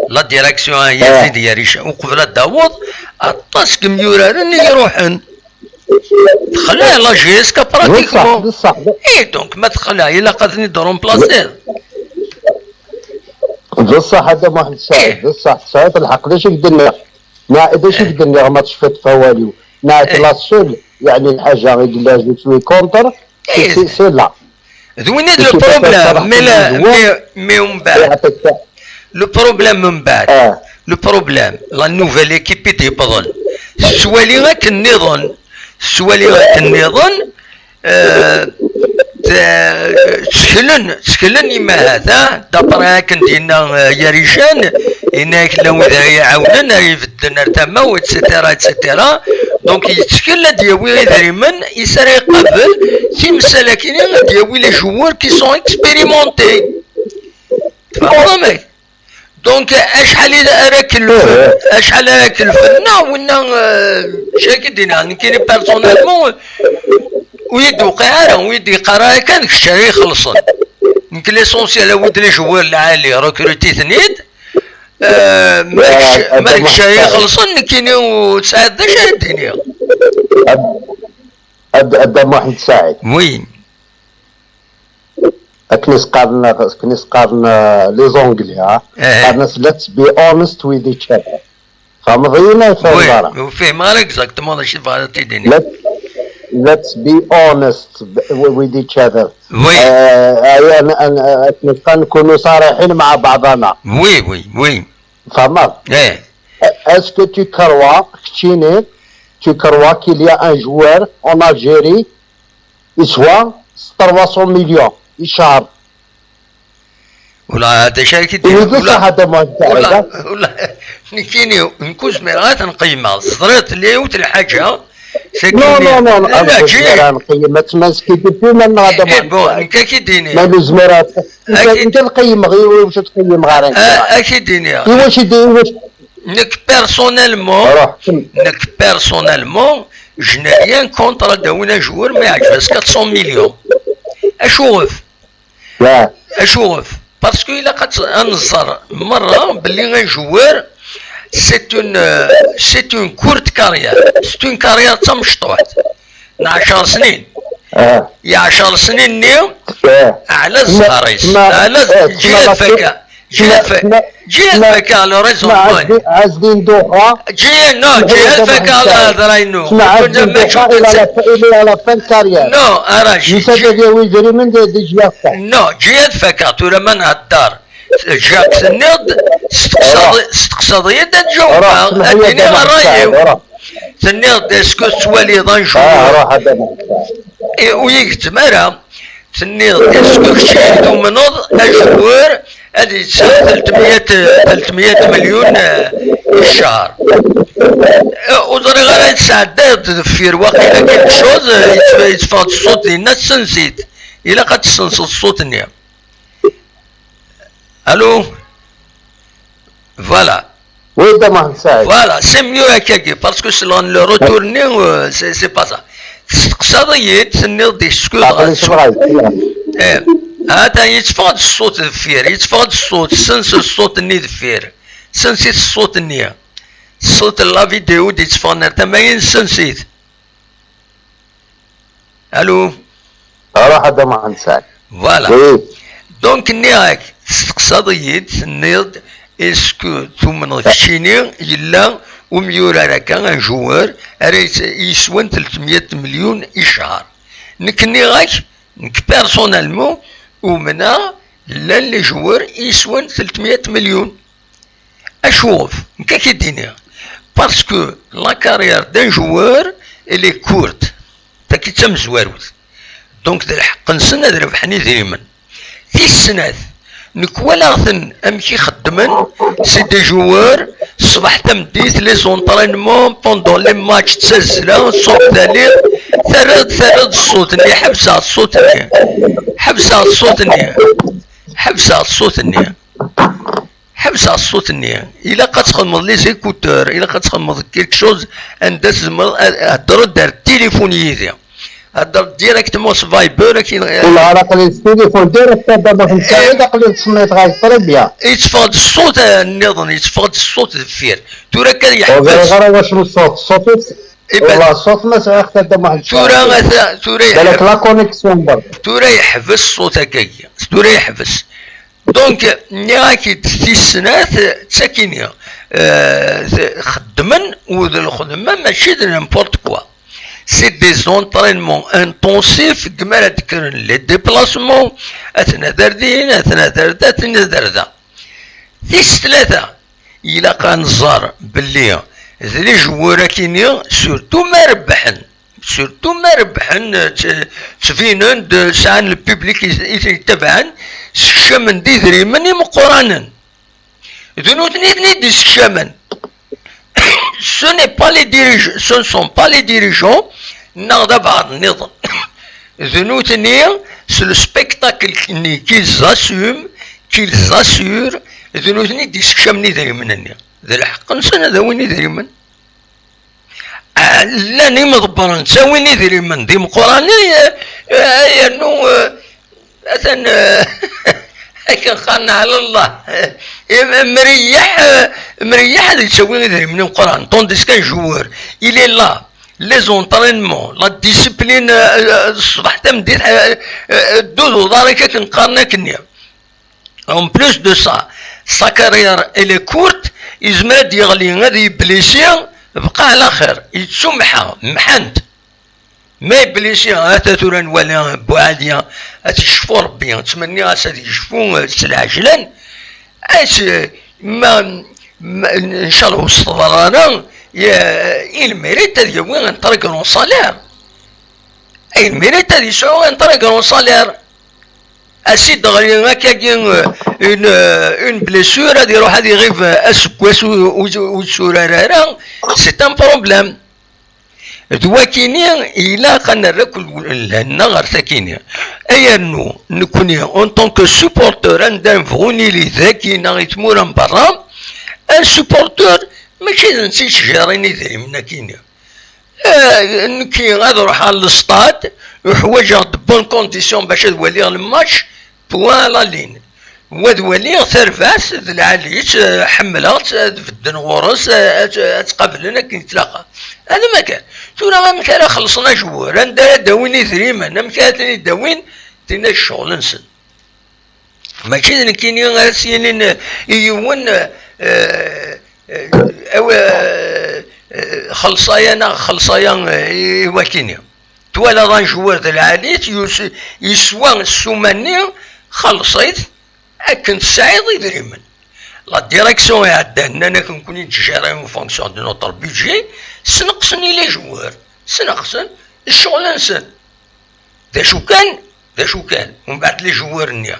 La direction a Yazid Yaricha. Uqbel ad d-taweḍ, aṭas n yimyuraren i iruḥen. Texleɛ la J S K pratiquement. بصح، بصح. Eh, donc, ma texleɛ, ilaq ad ten-id-remplacer. بصح هذا واحد الساعة، بصح ساعات الحق، هذا شي قد الناس. ما، هذا شي قد الناس، ما تشفت فواليو. ناك لا سول، يعني الحاجة غير قلنا جو سوي كونتر، سي، سي، سي لا. D win i d le problème, mais, mais, mais ومن بعد. Le problème من بعد. Le problème, la nouvelle équipe i d-yewwḍen. S ttwali akken nniḍen, s ttwali akken nniḍen, eh, t-, tteklen, tteklen i Mahata, d'après akken d-yenna, eh, Yarijan, yenna-yak llan wid ara iɛawnen, ara ibedden ar tama-w, et cetera, et cetera. Donc, yettkel ad d-yawi idrimen, is ara iqabel timsal akkin, ad d-yawi les joueurs qui sont expérimentés. Tfehmeḍ amek? Donc, acḥal i ara kelfen, acḥal ara kelfen, neɣ winna, eh, c akka i d-yenna, nekkini personnellement, ur yi-d-tewqiɛ ara, ur yi-d-yeqqar ara kan d kečč ara ixellṣen. Nekk l'essentiel awi-d les joueurs lɛali, recruter-ten-id, eh, ma d kečč, ma d kečč ara ixellṣen, nekkini ur tesɛiḍ d acu ara d-iniɣ. Ad, ad, ad Muḥend Saɛid. Oui. Akken i s-qqaren, akken i s-qqaren, eh, les Anglais, ha? Qqaren-as, let's be honest with each other. Tfehmeḍ-iyi neɣ ur tfehmeḍ ara? Ur fhimeɣ ara exactement d acu tebɣiḍ ad t-id-tiniḍ. Let, let's be honest w-, with each other. Oui. Eh, eh, an-, an-, akken i s-qqaren, نكونوا صريحين مع بعضنا. Oui, oui, oui. Tfehmeḍ? Est-ce que tu crois, keččini, tu crois qu'il y a un joueur en Algérie يسوى trois cents millions يشهر؟ ولا هذا شيء كي دير. ولا، ولا، ولا، نكيني نكون زمير غير نقيمها. صدرت لي وت الحاجة. نو، نو، نو، لا، لا، جي. نقيم، ما تسمى سكي دير فينا، هذا إيه، ما بون، نكا كي ديني. ما لزميرات. انت، انت تقيم غير واش تقيم غير انت. آه، اكي ديني. واش يدير، واش؟ نك بيرسونيلمون، نك بيرسونيلمون، je n'ai rien contre داوينا جوار ما يعجبس quatre cents millions. اشوف؟ لا. اشوف؟ باسكو الا قد انزر مره باللي غير جوار، c'est une, c'est une courte carrière, c'est une carrière تمشطوحت. عشر سنين. يا عشر سنين نيو. على الزهريس، على جهة فكا، جهة فكا، جهة فكا، لو ريزون. عزين دوخا. جي، نو، جهة فكا، الله يهدر عينو. عزين دوخا إلى لا، إلى لا فان كارير. نو، أرا جي، يسبب يوي جري من دي، دي جهة. نو، جهة فكا، تورا ما نهدر. جاك سنيد، استقصاد، استقصاد يد تجاوب. أديني الرأي. Tenniḍ-d est-ce que tettwaliḍ un joueur? Ur yi-gezzem ara. Tenniḍ-d est-ce que kečč tumneḍ ajewwer ad yesɛu tlata meyya, tlata meyya milyun, eh, i ccher? Eh, ur ẓriɣ ara tesɛeddayeḍ deffir waqila quelque chose, eh, yettf-, yetteffeɣ-d ṣṣut dinna, sens-it. Ilaq ad tessenseḍ ṣṣut-nni. Allô? Voilà. Oui, Dda Muḥend Saɛid. Voilà, c'est mieux akkagi, parce que selon le retour-nni, euh, c'est, c'est pas ça. Testeqsaḍ-iyi-d, tenniḍ-d est-ce que... Aql-i sebɣay. Eh, atan yetteffeɣ-d ṣṣut deffir, yetteffeɣ-d ṣṣut, sens ṣṣut-nni deffir. Sens-it ṣṣut-nni. Ṣṣut n la vidéo d-yetteffɣen ar tama-in, sens-it. Allô? Ruḥ a Dda Muḥend Saɛid. Voilà. Oui. Donc, nniɣ-ak, testeqsaḍ-iyi-d, tenniḍ-d, est-ce que tumneḍ keččini yella umyurar akka, un joueur, ara yes-, yeswen tlata meyya milyun i ccher? Nekk nniɣ-ak, nekk personnellement, umneɣ llan les joueurs i yeswen tlata meyya milyun. Acuɣef? Nekk ad k-id-iniɣ. Parce que la carrière d'un joueur, elle est courte. Tagi d tamezwarut. Donc, d lḥeqq-nsen ad rebḥen idrimen. Tis snat, nekk walaɣ-ten amek i xeddmen, c'est des joueurs, ṣṣbeḥ tameddit, les entraînements, pendant les matchs, d tazzla, ṣṣut taliḍ, terriḍ, terriḍ ṣṣut-nni, ḥebseɣ ṣṣut-nni. Ḥebseɣ ṣṣut-nni. Ḥebseɣ ṣṣut-nni. Ḥebseɣ ṣṣut-nni. Ilaq ad txedmeḍ les écouteurs, ilaq ad txedmeḍ quelque chose anda tzemreḍ ad, ad, hedder-d ar tilifun yid-i. Hedder directement s Viber, akken. Ula ara aql-i s tilifun direct, ad d-amuḥ n Saɛid, aql-i tsemmiḍ ɣer très bien. Yetteffeɣ-d ṣṣut, eh, nniḍen, yetteffeɣ-d ṣṣut deffir. Tura akka yeḥbes. Ur ẓriɣ ara wacu n ṣṣut, ṣṣut-is. Iban. Wala ṣṣut ma sɛiɣ-t a Dda Muḥend Saɛid. Tura ata, tura yeḥbes. Balak la connexion berk. Tura yeḥbes ṣṣut akkagi. Tura yeḥbes. Donc, nniɣ-ak-id tis snat, d takini, euh, xeddmen, u d lxedma mačči d n'importe quoi. C'est des entraînements intensifs, deg mi ara d-kkren les déplacements, ad ten-ad ar din, ad ten-ad ar da, ad ten-ad ar da. Tis tlata, ilaq ad nẓer belli d les joueurs akini, surtout ma rebḥen, surtout ma rebḥen, tt-, ttbinen-d, sɛan le public i, i ten-yettabaɛen, sekcamen-d idrimen imeqqranen. D nutni i ten-id-issekcamen. Ce n'est pas les dirige-, ce ne sont pas les dirigeants, neɣ d abeɛḍ nniḍen. D nutni, c'est le spectacle-nni qu'ils assument, qu'ils assurent, d nutni i d-issekcamen idrimen-nni. D lḥeqq-nsen ad awin idrimen. Ah, llan imḍebbren ttawin idrimen d imeqqranen, eh, eh, yernu, eh, atan, eh, akken qqaren ɛla Allah, eh, mreyyeḥ, eh, mreyyeḥ ad yettawi idrimen imeqqranen, tandis qu'un joueur, il est là, les entraînements, la discipline, eh, eh, ṣṣbeḥ tameddit, eh, eh, ddu d uḍar-ik akken qqaren akkenni. En plus de ça, sa carrière elle est courte, yezmer ad yeɣli, ad yeblisi, bqa ɛla xir, yettumḥa, mḥant. Ma yeblisi, ata tura nwala Buɛadi, ad t-yecfu Rebbi, ttmenniɣ-as ad yecfu, eh, s lɛejlan, ad s-, ma, ma, ncallah ur s-teḍra ara, ye-, il mérite ad yawi un très grand salaire. Il mérite ad yesɛu un très grand salaire. As-id-ɣli akkagi, euh, une, euh, une blessure, ad iruḥ ad iɣib, euh, aseggas ur, ur, ur yetturar ara, c'est un problème. D wakini, ilaq ad nerr akk lehna ɣer takini. Ay rnu, nekni, en tant que supporter, anda nebɣu nili dagi neɣ i tmura n berra, un supporter, mačči d netta yettjirin idrimen akini. Eh, nekki ad ruḥeɣ ɣer lestad, uḥwaǧeɣ de bonnes conditions bac ad waliɣ le match, point à la ligne. Wa ad waliɣ tarbaɛt d lɛali-tt, eh, ḥemmleɣ-tt, ad bedden ɣur-s, eh, ad, ad tt-qablen akken yettlaqa. Ad ma kan. Tura amek ara xellṣen ajewwur? Anda ara d-awin idrimen? Amek ara ten-id-awin? Tinna d ccɣel-nsen. Mačči d nekkini ara s-yinin i yiwen, eh, eh, awi, eh, eh, xelṣ aya neɣ xelṣ aya, eh, i wakini. Twalaḍ un joueur d lɛali-t, yus-, yeswa ssuma-nni, xelṣ-it akken tesɛiḍ idrimen. La direction iɛeddan, nnan-ak nekkni nettjiri en fonction de notre budget, sneqsen i les joueurs, sneqsen, d ccɣel-nsen. D acu kan, d acu kan, umbeɛd les joueurs-nni,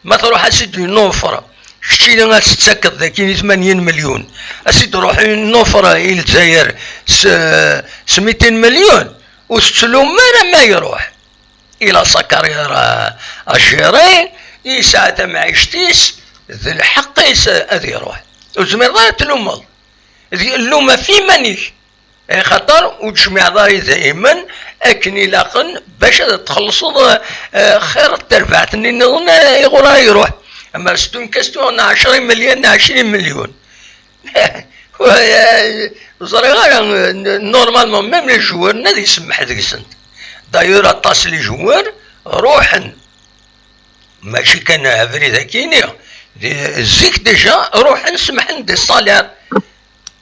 ma truḥ ad s-id une offre, keččini ad tettakeḍ dagi i tmanyin milyun, ad s-id-ruḥ une offre i Lezzayer s, s mitin milyun, ur tettlum ara ma iruḥ. Il a sa carrière à, à gérer, yesɛa tamɛict-is, d lḥeqq-is ad iruḥ. Ur tezmireḍ ara ad tlumeḍ. D lluma f iman-ik. Axaṭer ur d-tecmiɛeḍ ara idrimen akken ilaqen bac ad txellṣeḍ, eh, xir n terbaɛt-nni nniḍen, eh, iɣur ara iruḥ. Ama c'est une question n ɛecra imelyan, ɛecrin milyun. Ur ẓriɣ ara, eh, normalement, même les joueurs, ad isemmeḥ deg-sent. D'ailleurs, aṭas les joueurs ruḥen. Mačči kan abrid akini, di, zik déjà ruḥen semḥen des salaires.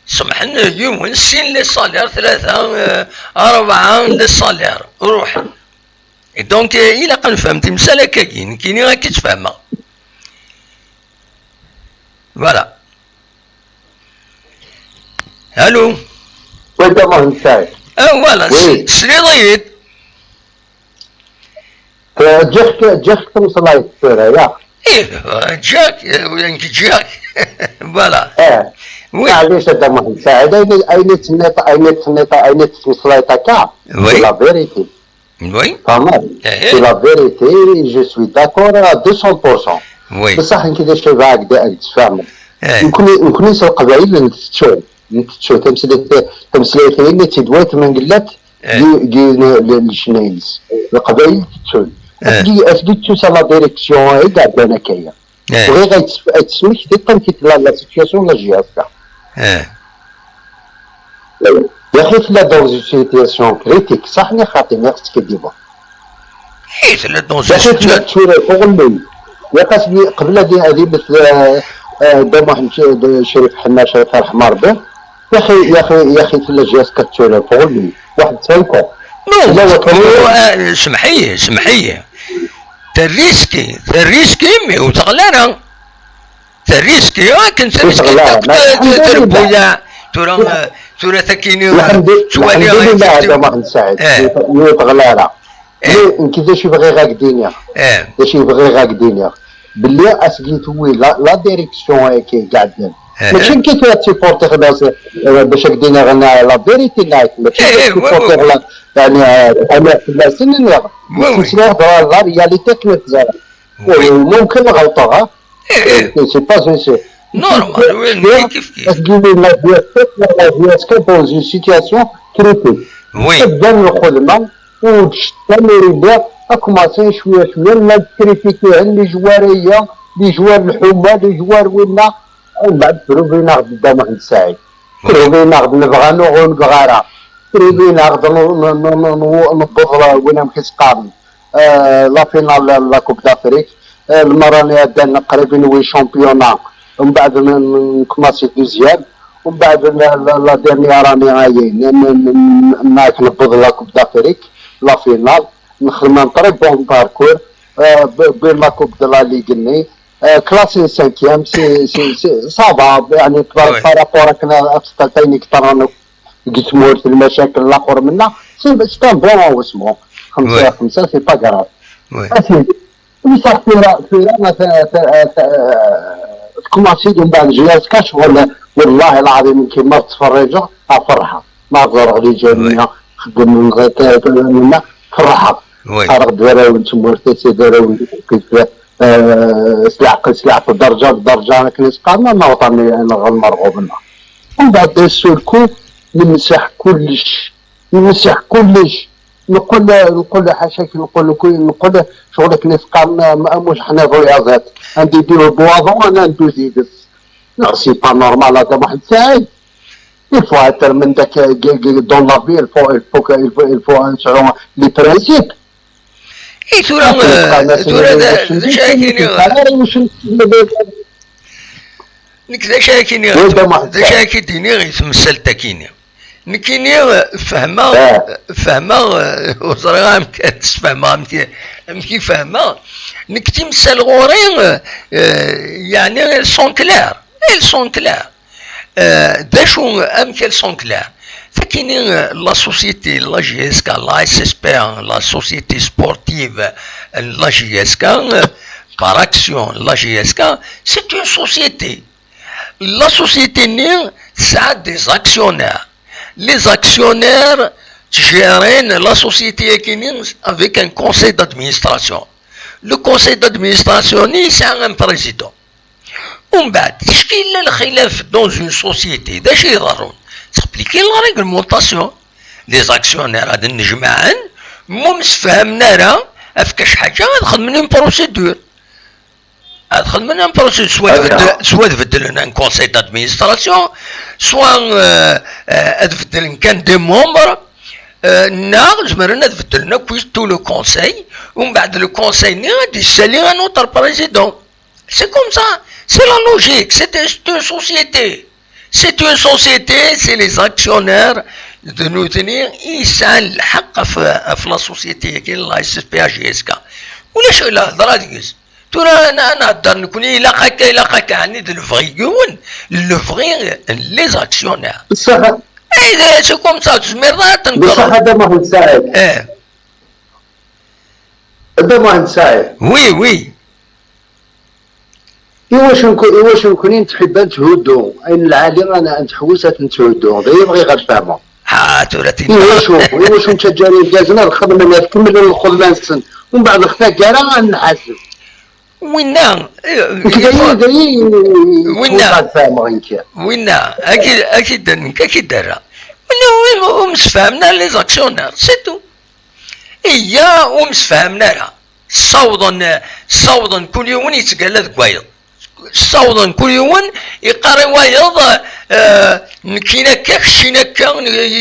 Semḥen yiwen, sin les salaires, tlata, eh, rebɛa les salaires, ruḥen. Et donc, eh, ilaq ad nefhem timsal akkagi, nekkini akka i tt-fehmeɣ. Voilà. Allô? Oui, Dda Muḥend Saɛid. Ah, voilà, oui. Tesliḍ-iyi-d? Eh, ǧǧiɣ-k, ǧǧiɣ-k tmeṣlayt tura, ya? Ih, ǧǧiɣ-k, eh, nekk ǧǧiɣ-k. Voilà. Eh. Oui. Maɛlic a Dda Muḥend Saɛid, ayen, ayen i d-tenniḍ, ayen i d-tenniḍ, ayen i d-tettmeslayeḍ akka, oui, c'est la vérité. Oui. Tfehmeḍ? Eh. C'est la vérité, je suis d'accord à deux cents pour cent. Oui. Bessah nekk d acu i bɣiɣ ad d-, ad d-sfehmeɣ. Eh. Nekkni, nekkni s Leqbayel ntettu. Ntettu tameslayt, tameslayt-nni i tt-id-wwin tmengellat, eh, di, di, le, le, lecna-ines. Leqbayel tettun. Eh. Asgi, asgi ttusa la direction i iɛeddan akka-ya. Eh. Bɣiɣ ad tt-, ad tesmektiḍ amek i tella la situation la J S K. Eh. Yaxi tella dans une situation critique, صح neɣ xaṭi, neɣ skiddibeɣ? Eh, tella dans une situation. Yaxi tella tura uɣelluy. Yaqas qbel ad, ad imet, eh, eh, Dda Muḥend, eh, Crif Ḥenna, Crif, yerḥem Rebbi. Yaxi, yaxi, yaxi tella J S K tura uɣelluy. Waḥed cinq ans. Non, tella waḥed cinq ans. Eh, semḥ-iyi, semḥ-iyi. Terriski, terriski, mais ur teɣli ara. Terriski, akken terriski, ur teɣli ara. Tura, tura, tura takini, ttwaliɣ, alḥemdulilah, effectivement. Dda Muḥend Saɛid, eh, ur teɣli ara. Eh. Mais nekk d acu i bɣiɣ ad k-d-iniɣ. Eh. D acu i bɣiɣ ad k-d-iniɣ. Belli asgi tewwi la, la direction ayaki iɛeddan. Eh. Mačči nekk i tura tsupportiɣ la, eh, bac ad k-d-iniɣ la vérité, neɣ mačči nekk i tura tsupportiɣ la, yeɛni, eh, anaɣ fell-asen, neɣ ttmeslayeɣ-d la, la réalité akken i teẓra. Oui. Mumkin ɣelṭeɣ, ha? Eh, eh. C'est pas un, c'est normal, oui, mais kif kif. Asgi la J S K, la J S K dans une situation critique. Oui. Tebda lxedma, ur d-cettan, ur yelli, akumaṣi cwiya cwiya, llan tkritikihen, les joueurs-aya, les joueurs lḥuma, les joueurs winna, umbeɛd trubin-aɣ-d Dda Muḥend Saɛid. Oui. Trubin-aɣ-d nebɣa neɣ ur nebɣi ara. Trubin-aɣ-d n-, n-, n-, n-, n-, newweḍ win amek i s-qqaren. Eh, la finale la Coupe d'Afrique, eh, lmerra-nni ɛeddan qrib i newwi championnat, umbeɛd n-, n-, nkumaṣi deuxième, umbeɛd la, la, la dernière année ayi, n-, n-, n-, n-, nak newweḍ la Coupe d'Afrique, la finale, nexdem un très bon parcours, eh, b-, wwin la Coupe de la Ligue-nni, eh, classé cinquième, c'est, c'est, c'est, ça va, يعني, par, oui, par rapport akken ad testatayen i yeṭṭran deg tmurt, lmacakil, laxer menna, c'est, c'est un bon avancement. Xemsa, oui, xemsa, c'est pas grave. Oui. Asif, oui, ça, tura, tura, ma ta-, ta-, ta-, tkumaṣi-d umbeɛd J S K, ccɣel, والله العظيم, كيما تفرجغ, افرحغ. ما ضرغ لي جا, oui, منا، خدم من غير تا-، تا-، منا، فرحغ. Oui. قرغ دوراو نتمورتي، سي دوراو كيف، آه، سلعق، سلعق، درجة بدرجة، كنا سقامنا، ما وطني، أنا غير مرغوب لنا. ومن بعد السلكو، نمسح كلش، نمسح كلش. نقول، نقول حاشاك، نقول، نقول، نقول شغلك نسقام، ما، ما، مش حنا فويازات. عندي ديرو بواضو، أنا ندوز يدس. Non, c'est pas normal, هذا واحد ساعد. Il faut être من داك، dans la vie, il faut, il faut que, il faut, il faut نسعو les principes. اي ثورة، ثورة ذا شاكيني. نك ذا شاكيني. ذا شاكي ديني غير تمثل تاكيني. نكيني فهمة، فهمة، وزرغا أمك تسفهمة، أمك، أمك فهمة. نك تمثل غوري، يعني، ils sont clairs. Ils sont clairs. Euh, d acu, amek elles sont claires? Takini, euh, la société, la J S K, la S S P A, la société sportive, euh, la J S K, euh, par action, la J S K, c'est une société. La société-nni tesɛa des actionnaires. Les actionnaires gèrent la société-agi-nni avec un conseil d'administration. Le conseil d'administration-nni yesɛa un président. Umbeɛd, ticki yella lxilaf dans une société, d acu yeḍerrun? Ttapplikin la réglementation. Les actionnaires ad nnejmaɛen, ma ur msefhamen ara ɣef kra n ḥaǧa, ad xedmen une procédure. Ad xedmen une procédure, soit ad beddel-, soit ad beddlen un conseil d'administration, soit, euh, euh, ad beddlen kan des membres, euh, neɣ zemren ad beddlen akk tout le conseil, umbeɛd le conseil-nni ad d-yessali un autre président. C'est comme ça. C'est la logique. C'est, c'est une société. C'est une société, c'est les actionnaires de nutni i yesɛan lḥeqq ɣef, ɣef la société-agi, la S S P A J S K. Ulac la hḍra deg-s. Tura n-, ad nhedder nekni, ilaq akka, ilaq akka, ɛni d lebɣi n yiwen, lebɣi n les actionnaires. Eh, c'est comme ça, tezmireḍ ad tenkereḍ. Bṣaḥa, a Dda Muḥend Saɛid. Eh. A Dda Muḥend Saɛid. Oui, oui. Iwacu nku-, iwacu nekni nettḥibba netthuddu, ayen lɛali ad n-, ad nettḥewwis ad t-netthuddu, d ayen bɣiɣ ad fehmeɣ. Ah, tura tin. Iwacu, iwacu nettaǧǧa irgazen ad xedmen, ad kemmlen lxedma-nsen, umbeɛd ɣef taggara ad nḥaseb. Winna, eh, winna, winna, agi, agi d nekk, agi d ara. Winna ur msefhamen ara les actionnaires, c'est tout. Iya, ur msefhamen ara. Ssawḍen, ssawḍen kul yiwen yettgalla deg wayeḍ. Ssawḍen kul yiwen yeqqar i wayeḍ, eh, nekkini akka, keččini akka,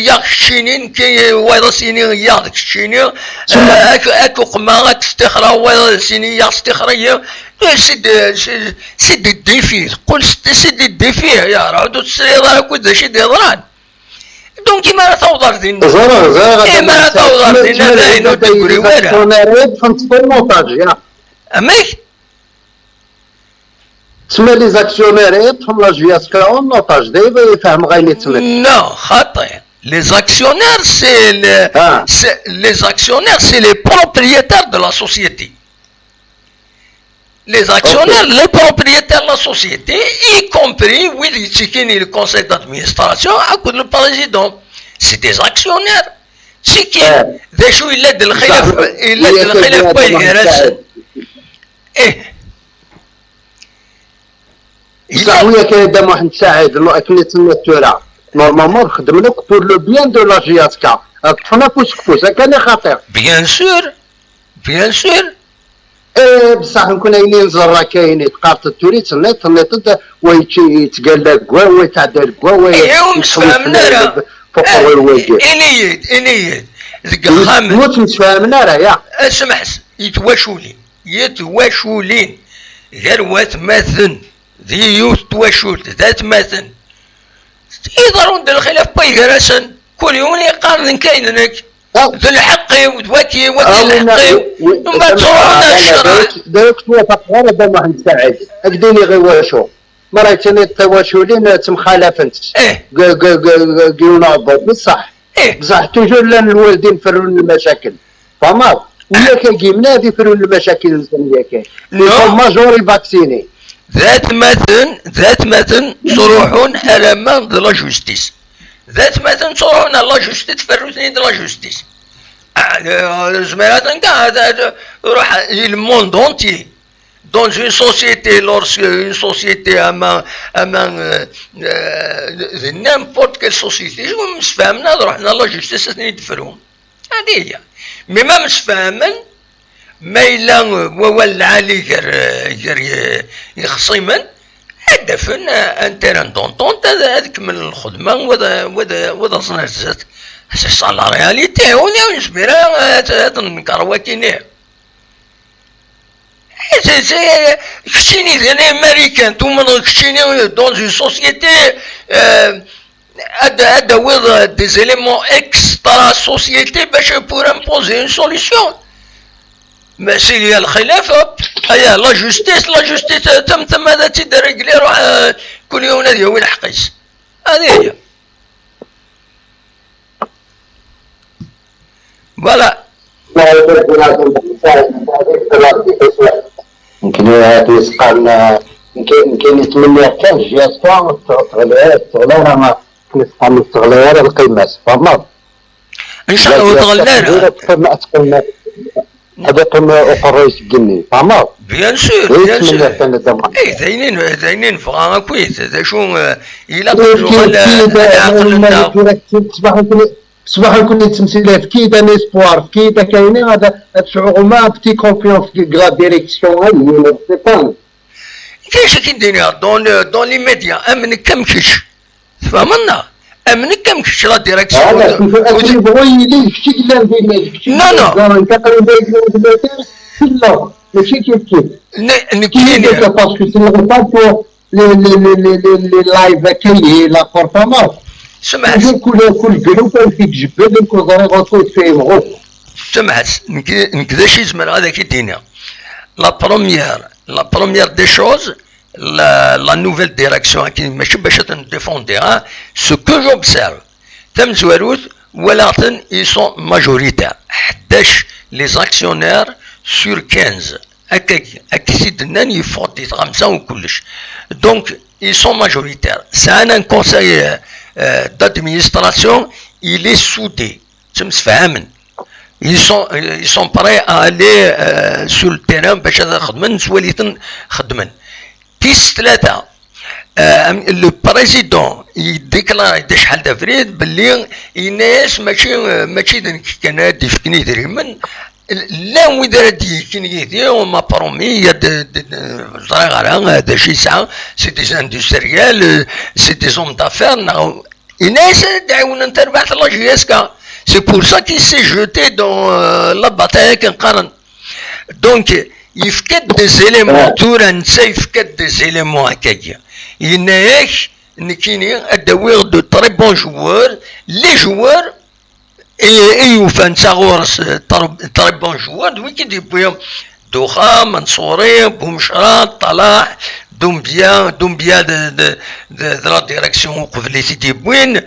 yaɣ keččini, nekki, wayeḍ ad s-yini yaɣ d keččini, eh, ak, ak uqma, ak stixra, wayeḍ ad s-yini yaɣ stixra-yi. Eh, c'est des, c'est, c'est des défis, teqqel c'est, c'est des défis, ya Raɛud, ur tesliḍ ara akk d acu i d-yeḍran. Donc, imi ara taweḍ ar dinna, ẓriɣ, ẓriɣ, imi ara taweḍ ar dinna, d ayen ur d-tegri wara. Amek? Tma les actionnaires yeṭṭfen la J S K en otage, d ayen i fehmeɣ ayen i tettnadiḍ. Non, xaṭi. Les actionnaires, c'est le, c'est, les actionnaires, c'est les propriétaires de la société. Les actionnaires, les propriétaires de la société, y compris wid yettikin i le conseil d'administration akked le président. C'est des actionnaires. C'est qui? D acu yella-d lxilaf, yella-d lxilaf n wayen gar-asen? Eh. Bصح وياك يا دا محمد سعيد، لو أكن تسمى التورا، normalement خدم لك pour le bien de la J S K. طحنا فوس كفوس، كان خطير. Bien sûr, bien sûr. إيه، بصح نكون عينين زرا كاين يتقارط التوري، تسنيت، تسنيت، ويتقال لك كوا، ويتعدى لك كوا، إيه، ومسفهمنا راه. فوق الواجب. إنيد، إنيد. ديك الخامس. وتمسفهمنا راه، يا. اسمح، يتواشولي. Yetwaculin gar watmaten, d yiwet twacult, d atmaten. Iḍerrun-d lxilaf n way gar-asen, kul yiwen yeqqar d nekk ay d nekk, d lḥeqq-iw, d waki, waki d lḥeqq-iw. Mbeɛd ttruḥun ar ccreɛ. D acu twafaqeḍ ara Dda Muḥend Saɛid? Ad k-d-iniɣ i wacu. Ma rah yettini-d tawaculin ttemxalafent. Ih. Deg, deg, deg, deg yiwen uɛebbuḍ, bṣeḥ. Ih. Bṣeḥ, toujours llan lwaldin ferrun lmacakil. Tfehmeḍ? Ih. Yak-agi, mnad i ferrun lmacakil-nsen yak-agi. Non. Ils sont majorés vaccinés. D atmaten, d atmaten, ttruḥun alamma d la justice. D atmaten, ttruḥun ar la justice, tferru-ten-id la justice. Ah, eh, zmireɣ ad, ad, ad, ruḥ, i le monde entier. Dans une société, lorsque une société, ama, ama, euh, euh, de n'importe quelle société, ur msefhamen, ad ruḥen à la justice, ad ten-id-frun. Hadi hiya. Mais ma msefhamen, ma yella, euh, wawal lɛali gar, euh, gar, euh, yexṣimen, ad d-afen, euh, un terrain d'entente, ad, ad kemmlen lxedma, wa d, wa d, wa d aẓen ar zdat. C'est ça la réalité. Ur nezmir ara ad, ad nenker wakken. C'est, c'est, keččini d américain, tumneḍ keččini dans une société, euh, ad, ad tawiḍ des éléments extra société باش pour imposer une solution. Mais s'il y a lxilaf, hop, aya, la justice, la justice, tam, tam, ad tt-id-régler, ruḥ, euh, kul yiwen ad yawi lḥeqq-is. Hadi hiya. Voilà. يمكن يسقى يمكن يتمنى كان جياسكا تغلى تغلى راه ما كنسقى تغلى راه القيمة فما. إن شاء الله تغلى راه. هذا كان أقريس قني فما. Bien sûr, bien sûr. إيه، داينين، داينين فغا أكويت. هذا شو، آه، إلا كنت غلى العقل. صباح الكل. صباح الكل تمثيليه في كيدا، ليسبوار في كيدا كاينين، هذا هاد الشعور هما بتي كونفيونس كي لا ديريكسيون، هاي سي با. كاين شي كيديني دون، دون لي ميديا، امنك كم كيش. فهمنا؟ امنك كم كيش لا ديريكسيون. هذا كيف اكيد بغوا يلي شي الا بين شي. نو، نو. زعما انت قريب بين كيلو. ماشي كيف كيف. نكيني. باسكو سي لو لي، لي، لي، لي، لي، لي لايف كاين لا بورتاماس. سمعت. كل، كل، كل جروب كيتجبد، كل طريقة كيتفهموا. سمعت، نك-، نكذا شي زمان هذا كي دينا. La première, la première des choses, la, la nouvelle direction, كي ماشي باش تنديفوندي، ها، ce que j'observe. Tamezwarut, walaɣ-ten, ils sont majoritaires. Ḥdac les actionnaires sur quinze. Akkagi, akka i d-nnan, yeffeɣ-d di tɣamsa u kullec. Donc, ils sont majoritaires. Sɛan un conseil, euh, euh, d'administration, il est soudé. Ttemsefhamen. Ils sont, ils sont prêts à aller euh, sur le terrain باش ad xedmen, nettwali-ten xeddmen. Tis tlata, euh, le président yedéclare-d acḥal d abrid belli yenna-yas mačči, euh, mačči d nekk kan ara d-yefken idrimen, llan wid ara d-yefken yid-i, on m'a promis, il y a de, de, de, ẓriɣ ara, euh, d acu yesɛa, c'est des industriels, euh, c'est des hommes d'affaires, neɣ Inès, dɛiwnen tarbaɛt la J S K. C'est pour ça qu'il s'est jeté dans euh, la bataille akken qqaren. Donc, yefka-d des éléments, tura netta yefka-d des éléments akkagi. Yenna-yak, nekkini ad d-awiɣ de très bons joueurs, les joueurs i, i yufan d taɣur-s, très, très bons joueurs, d wiki d-yewwi Duxa, Mansouri, Boumchra, Talah, Doumbia, Doumbia de, de, de, de la direction uqbel i t-id-yewwin,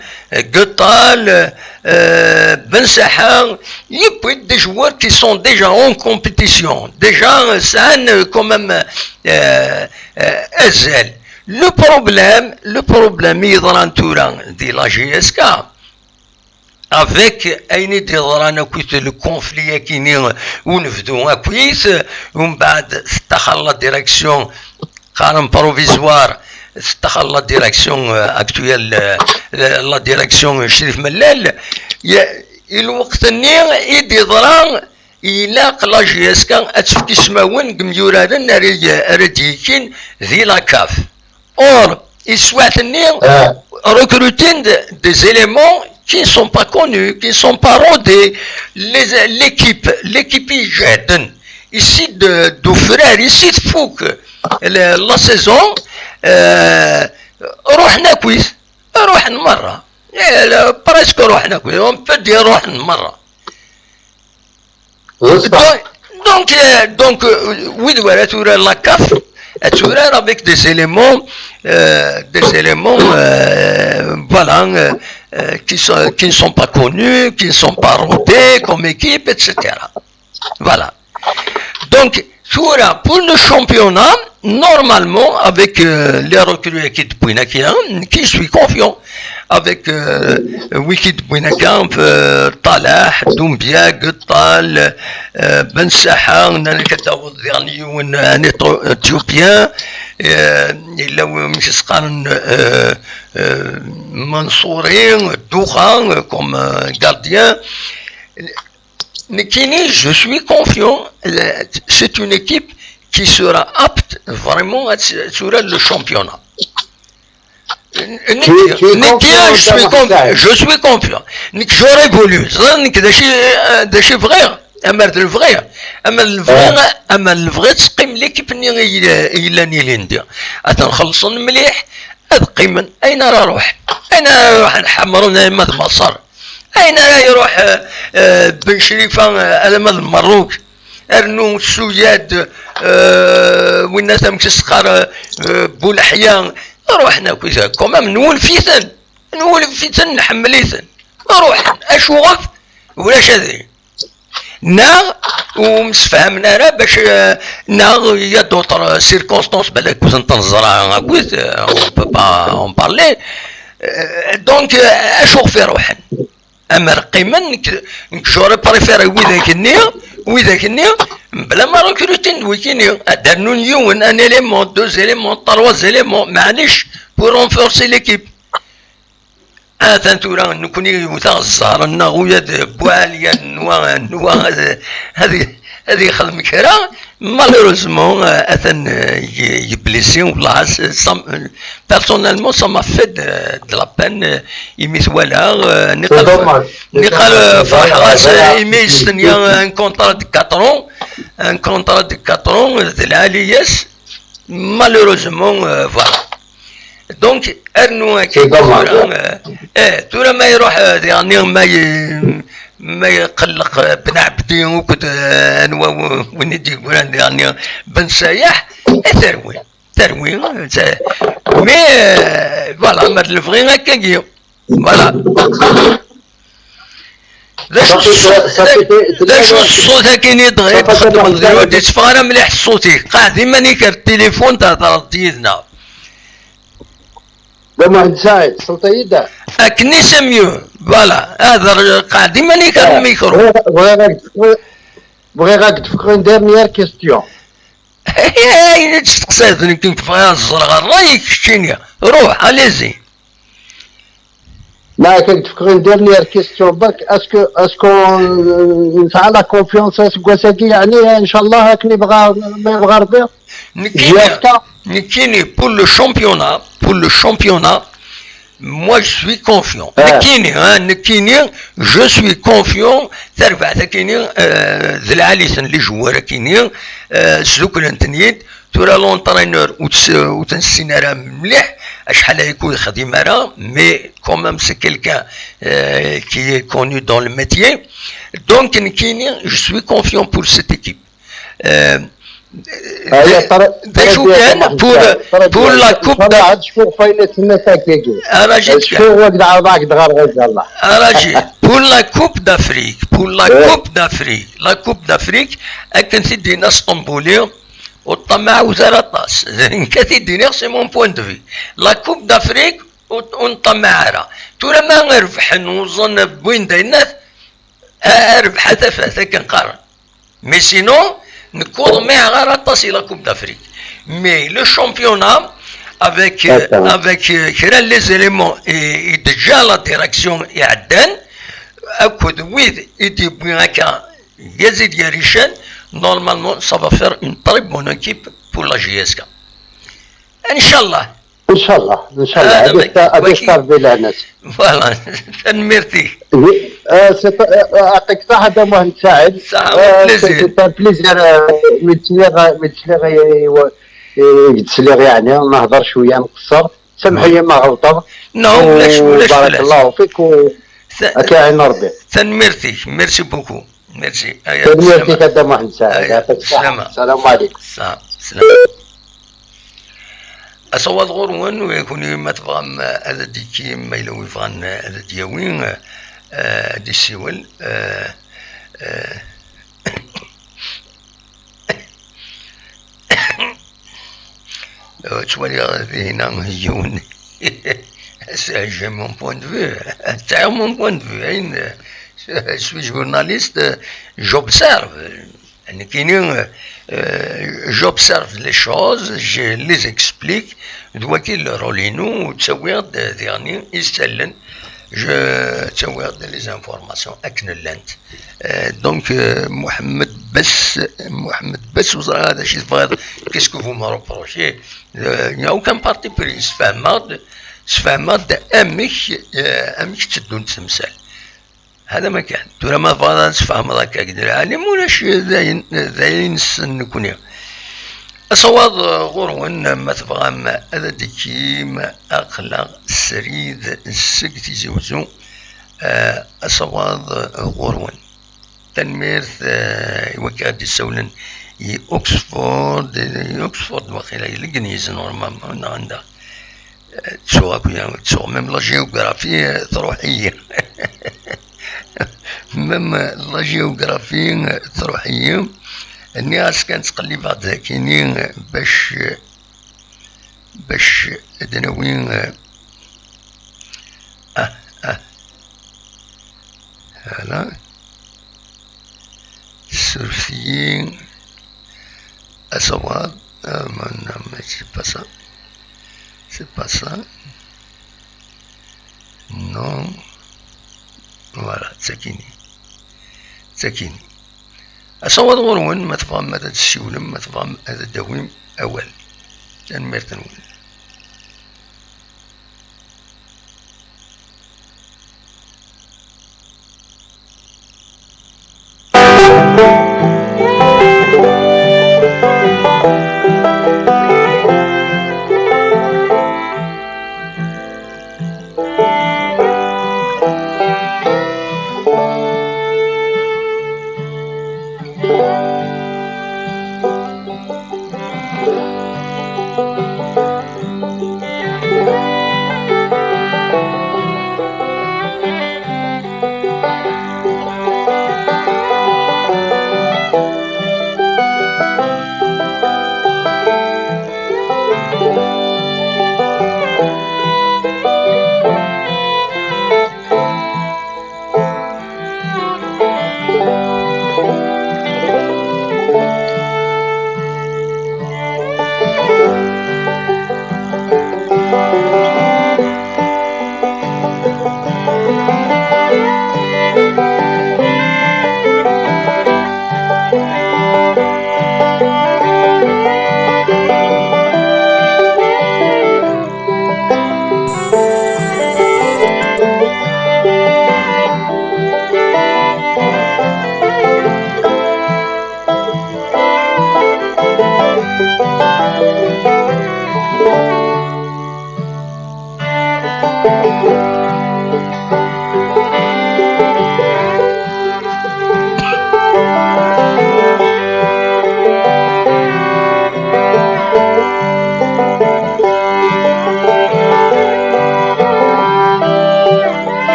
Guettal, euh, Ben Saha, yewwi-d des joueurs qui sont déjà en compétition, déjà euh, sɛan euh, quand même euh, euh, azal. Le problème, le problème i yeḍran tura di la J S K, avec ayen i d-yeḍran akkit le conflit akini unebdu akkit, umbeɛd tettaxer la direction, qqaren provisoire, tettaxer la direction euh, actuelle, euh, la direction Crif Mellal, i lweqt-nni i d-yeḍra ilaq la J S K ad tefk ismawen n yimyuraren ara ara d-yekin di la CAF. Or, iswaɛt-nni recrutent des éléments qui ne sont pas connus, qui ne sont pas rodés. L'équipe, l'équipe i ijehden, ici d ufrar, ici tfuk la saison, euh, ruḥen akkit, ruḥen merra. Eh, presque ruḥen akkit, on peut dire ruḥen merra. Donc, donc, euh, donc euh, wid wara tura la CAF, ad turar avec des éléments, euh, des éléments, euh, voilà, euh, euh, qui, sont, qui ne sont pas connus, qui ne sont pas rodés comme équipe, et cetera. Voilà. Donc, tura, pour le championnat, normalement, avec euh, les recrues qui, qui, qui je suis confiant. Avec euh, wiki d-wwin akka, euh, Talah, Doumbia, Guettal, euh, Ben Saha, nnan-ak ad taweḍ diɣen yiwen, un Éthiopien, euh, yella wi-, amek i s-qqaren, euh, euh, Mansouri, Duxa, euh, comme euh, gardien. Nekkini, je suis confiant, euh, c'est une équipe qui sera apte vraiment à assurer le championnat. Nekk, je suis confiant. Nekk, j'aurais voulu. Ẓriɣ nekk d acu, d acu bɣiɣ. Amer d lebɣi. Amer d lebɣi, amer d lebɣi teqqim l'équipe-nni i yellan ilindi. Ad ten-xellṣen mliḥ, ad qqimen. Ayen ara ruḥ. Ayen ara ruḥen ḥemmren ayen ma d Maṣer. Ayen ara iruḥ euh, euh, Ben Crifa euh, alamma d Merruk, rnu Suyad, euh, winna tamekst teqqar euh, Buleḥya, ruḥen akk, quand même, nwulef-iten, nwulef-iten, nḥemmel-iten, ruḥen, acuɣef, ulac adri. Neɣ ur msefhamen ara bac, euh, neɣ il y a d'autres circonstances, balak ur tent-neẓra akkit, euh, on peut pas en parler. Euh, donc, euh, acuɣef i ruḥen? Amer qqimen, nekk, nekk j'aurais préféré widak-nni, widak-nni, mebla ma recrutin d wikini, ad d-rnun yiwen, un élément, deux éléments, trois éléments, maɛlic, pour renforcer l'équipe. Atan tura, nekkni wteɣ zzher-nneɣ, ula d Buɛli, anwa, anwa, ad, ad, ad yexdem kra, malheureusement, euh, atan euh, y- yeblessi, wallah, ça- ça- personnellement, ça m'a fait de, de la peine, euh, imi t-walaɣ, euh, niqal, niqal euh, ferḥeɣ-as, euh, imi yestenya un contrat de quatre ans, un contrat de quatre ans, euh, d lɛali-yas, malheureusement, euh, voilà. Donc, rnu akka tura, euh, eh, tura ma iruḥ, euh, diɣenni ma y- ma iqelleq euh, Ben Ɛebdi akked euh, anwa w- win i d-yeggran diɣenni, Ben Sayaḥ, eh, terwi, terwi, euh, mais euh, voilà, ma d lebɣi akkagi, voilà. D acu ṣṣut-agi i d-txeddmeḍ deg ur d-yetteffeɣ ara mliḥ ṣṣut-ik? Qɛed iman-ik ar tilifun, thedreḍ yid-neɣ. Akken i c'est mieux. Voilà, هذا قاعد ديما يكلم الميكرو. بغيغ اك دفكغ اون ديرنيير كيستيون. اين تستقصد؟ نكني بغيغ اك زرغ الراي كشينيا. روح اليزي. لا، اك دفكغ اون ديرنيير كيستيون برك. اسكو اسكو نسعى لا كونفيونس اسكواساكي؟ يعني ان شاء الله هاك نبغى ما يبغى ربي. نكيني نكيني بور لو شامبيونا بور لو شامبيونا. Moi, je suis confiant. نكيني ها نكيني، je suis confiant. تربع تكيني، آه، ذ العالي سن لي جوار كيني، آه، سلوك لنتنيد. ترى لونترينور وتنسينا راه مليح. اشحال يكون يخدم راه، mais quand même c'est quelqu'un qui est connu dans le métier. Donc نكيني، je suis confiant pour cette équipe. آه، آه، يا ترى، ترى شو كان بور، بور لا كوب دا؟ شكون فاينة الناس هكاكي؟ انا جيت شكون واقد عرضك دغار غزال الله؟ انا جيت بور لا كوب دافريك، بور لا كوب دافريك، لا كوب دافريك. اكن سيدي ناس طنبولي والطمع وزار طاس. كان سيدي نيغ سي مون بوين دو في. لا كوب دافريك ونطمع راه. ترى ما نربحن وظن بوين داينات. اربح تفات كنقارن. Mais sinon نكوض ميها غير طاسي لا كوب دافريك. Mais le championnat avec avec كرا les éléments et déjà la direction يعدان اكد ويد يدي بوين هكا يزيد يا ريشان. Normalement ça va faire une très bonne équipe pour la J S K. ان شاء الله. ان شاء الله، ان شاء الله. هذا هذه ما كاين. هذه ستار بلا ناس. فوالا. تنميرتي. آه، سي ط-، آه، يعطيك الصحة، هذا مهم سعيد. صح، آه، بليزير. سي ان بليزير، آه، ميتسليغ، ميتسليغ، آه، يجلس لي يعني، نهضر شوية، نقصر. سامحوا لي ما غلطت. نو، بلاش، بلاش، وبارك بلاش. الله فيك و ث-، أكاعي ربي. تنميرتي، ميرسي بوكو. ميرسي. أيا، تنميرتي سلامة. كدا محمد سعيد. أيا، يعطيك الصحة. سلامة. السلام عليكم. سلام، سلام. Aṣawad ɣur-wen, u yakuni ma tebɣam ad d-ikki, ma yella wi bɣan ad d-yawi, eh, ad d-isiwel, eh, eh, ttwaliɣ dinna yiwen. J'ai mon point de vue. Sɛiɣ mon point de vue. Ayen, je suis journaliste, j'observe. Nekkini, euh, j'observe les choses, je les explique, d wagi le rôle-inu, ttawiɣ-d diɣen isallen, je, ttawiɣ-d les informations akken llant. Euh, donc, euh, Mohamed Bess, Mohamed Bess, ur ẓriɣ ara d acu i tebɣiḍ, qu'est-ce que vous me reprochez? Euh, il n'y a aucun parti pris, sfehmeɣ-d, sfehmeɣ-d amek, euh, amek tteddunt temsal. Hada ma kan. Tura ma tebɣiḍ ad tfehmeḍ akka deg lɛalim, ulac d ayen, d ayen nessen nekni. Aṣawad, eh, ɣur-wen, ma tebɣam ad d-tekkim, aql-aɣ srid seg Tizi Uzzu. Eh, aṣawad, eh, ɣur-wen. Tanemmirt, eh, i wakka ad d-issawlen i Oxford, i Oxford waqila i Legnez, normalement, neɣ anda. Ttuɣ akk, ttuɣ même la géographie, euh, truḥ-iyi. Même, euh, la géographie, euh, truḥ-iyi. Nniɣ-as kan ttqellibeɣ-d dakini, euh, bac, euh, bac ad nawi, euh, ah, ah. Voilà. Surfet-iyi aṣawad. Ah, ma, non, mais c'est pas ça. C'est pas ça. Non. Voilà, d takini. D takini. Aṣawad ɣur-wen, ma tebɣam ad d-tessiwlem, ma tebɣam ad d-tawim awal. Tanemmirt-nwen.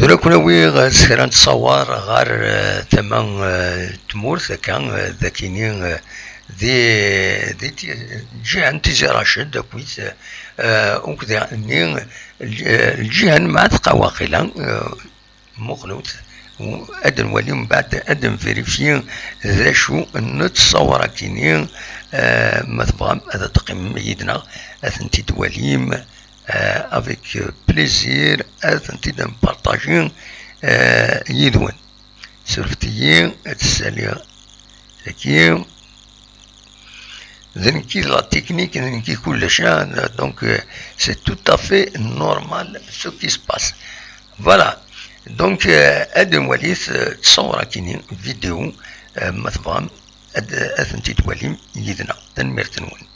Tura ad ken-awiɣ s kra n ttṣawar ɣer, eh, tama, eh, n tmurt, akka, eh, d akini, eh, di, di ti-, lǧiha n Tizi Raced, akkit, eh, ukd-nni, lǧ-, eh, lǧiha n Mɛatqa waqila, eh, muqlut, u-, ad nwali mbeɛd, ad nvirifyi d acu n ttṣawar akini, eh, ma tebɣam ad teqqimem yid-neɣ, ad tent-id-twalim, eh, avec plaisir, ad tent-id-npartaji, eh, yid-wen. Surfet-iyi, ad tt-ssaliɣ dagi. D nekk i d la technique, d nekk i kullec, ah, donc, euh, c'est tout à fait normal ce qui se passe. Voilà. Donc, euh, ad nwalit, euh, ttṣawar akini, vidéo, euh, ma tebɣam, ad, ad tent-id-twalim yid-neɣ. Tanemmirt-nwen.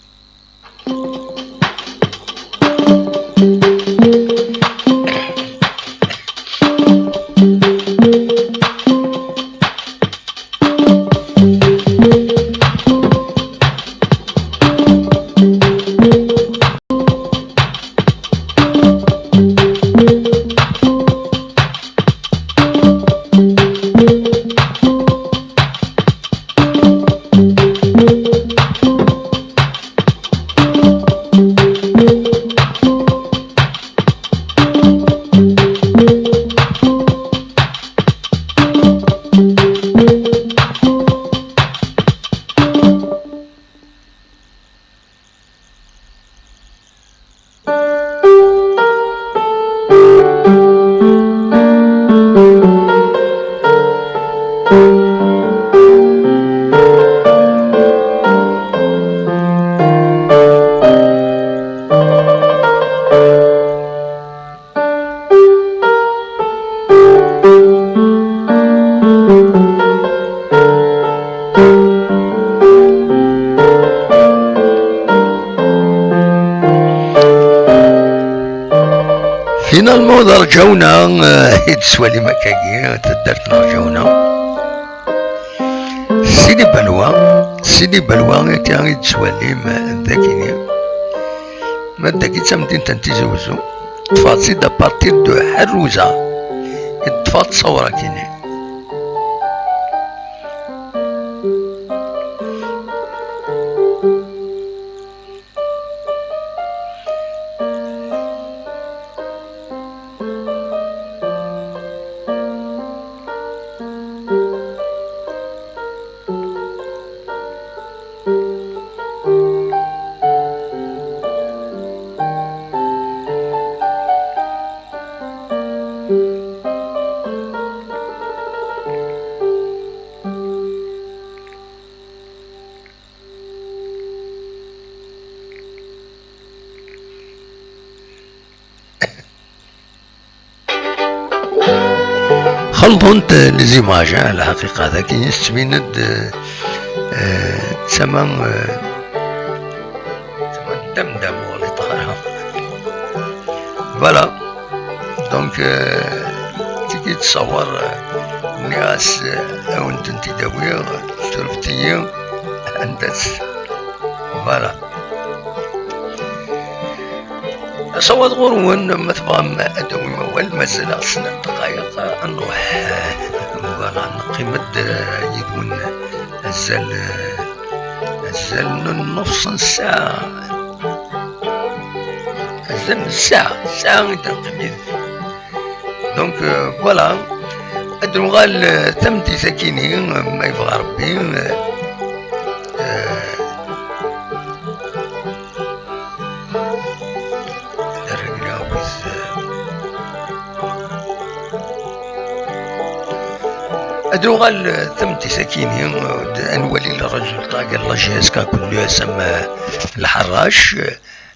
Finalement, d Rǧawna, eh, i d-tettwalim akkagi, taddart n Rǧawna. Sidi Balwa, Sidi Balwa, akka i d-tettwalim, eh, dagini. Ma dagi d tamdint n Tizi Wezzu, ṭṭfeɣ-tt-id à partir de Ḥerruza. I d-ṭṭfeɣ ttṣawar akini. Xelḍent les images, ah, lḥaqiqa, dagi tettbin-d, eh, d tama, eh, d tama n ddam, ddam ur ɣliṭ ara. Voilà. Donc, euh, tigi ttṣawar, euh, nniɣ-as, euh, ad wen-tent-id-awiɣ, surfet-iyi anda-tt. Voilà. Asawaḍ ɣur-wen, ma tebɣam ad d-tawim awal, mazal-aɣ snat ddqayeq ad nruḥ. Voilà, neqqim-d, euh, yid-wen azal, euh, azal n nnefṣ n ssaɛa. Azal n ssaɛa, ssaɛa i d-neqqim yid-wen. Donc, euh, voilà. Ad nuɣal, euh, tameddit akini, euh, ma yebɣa Rebbi, euh, euh, ad rregleɣ akkit, euh, ad nuɣal, euh, tameddit akini, euh, d-, ad nwali le résultat n la J S K akked l'U S M, euh, Lḥerrac.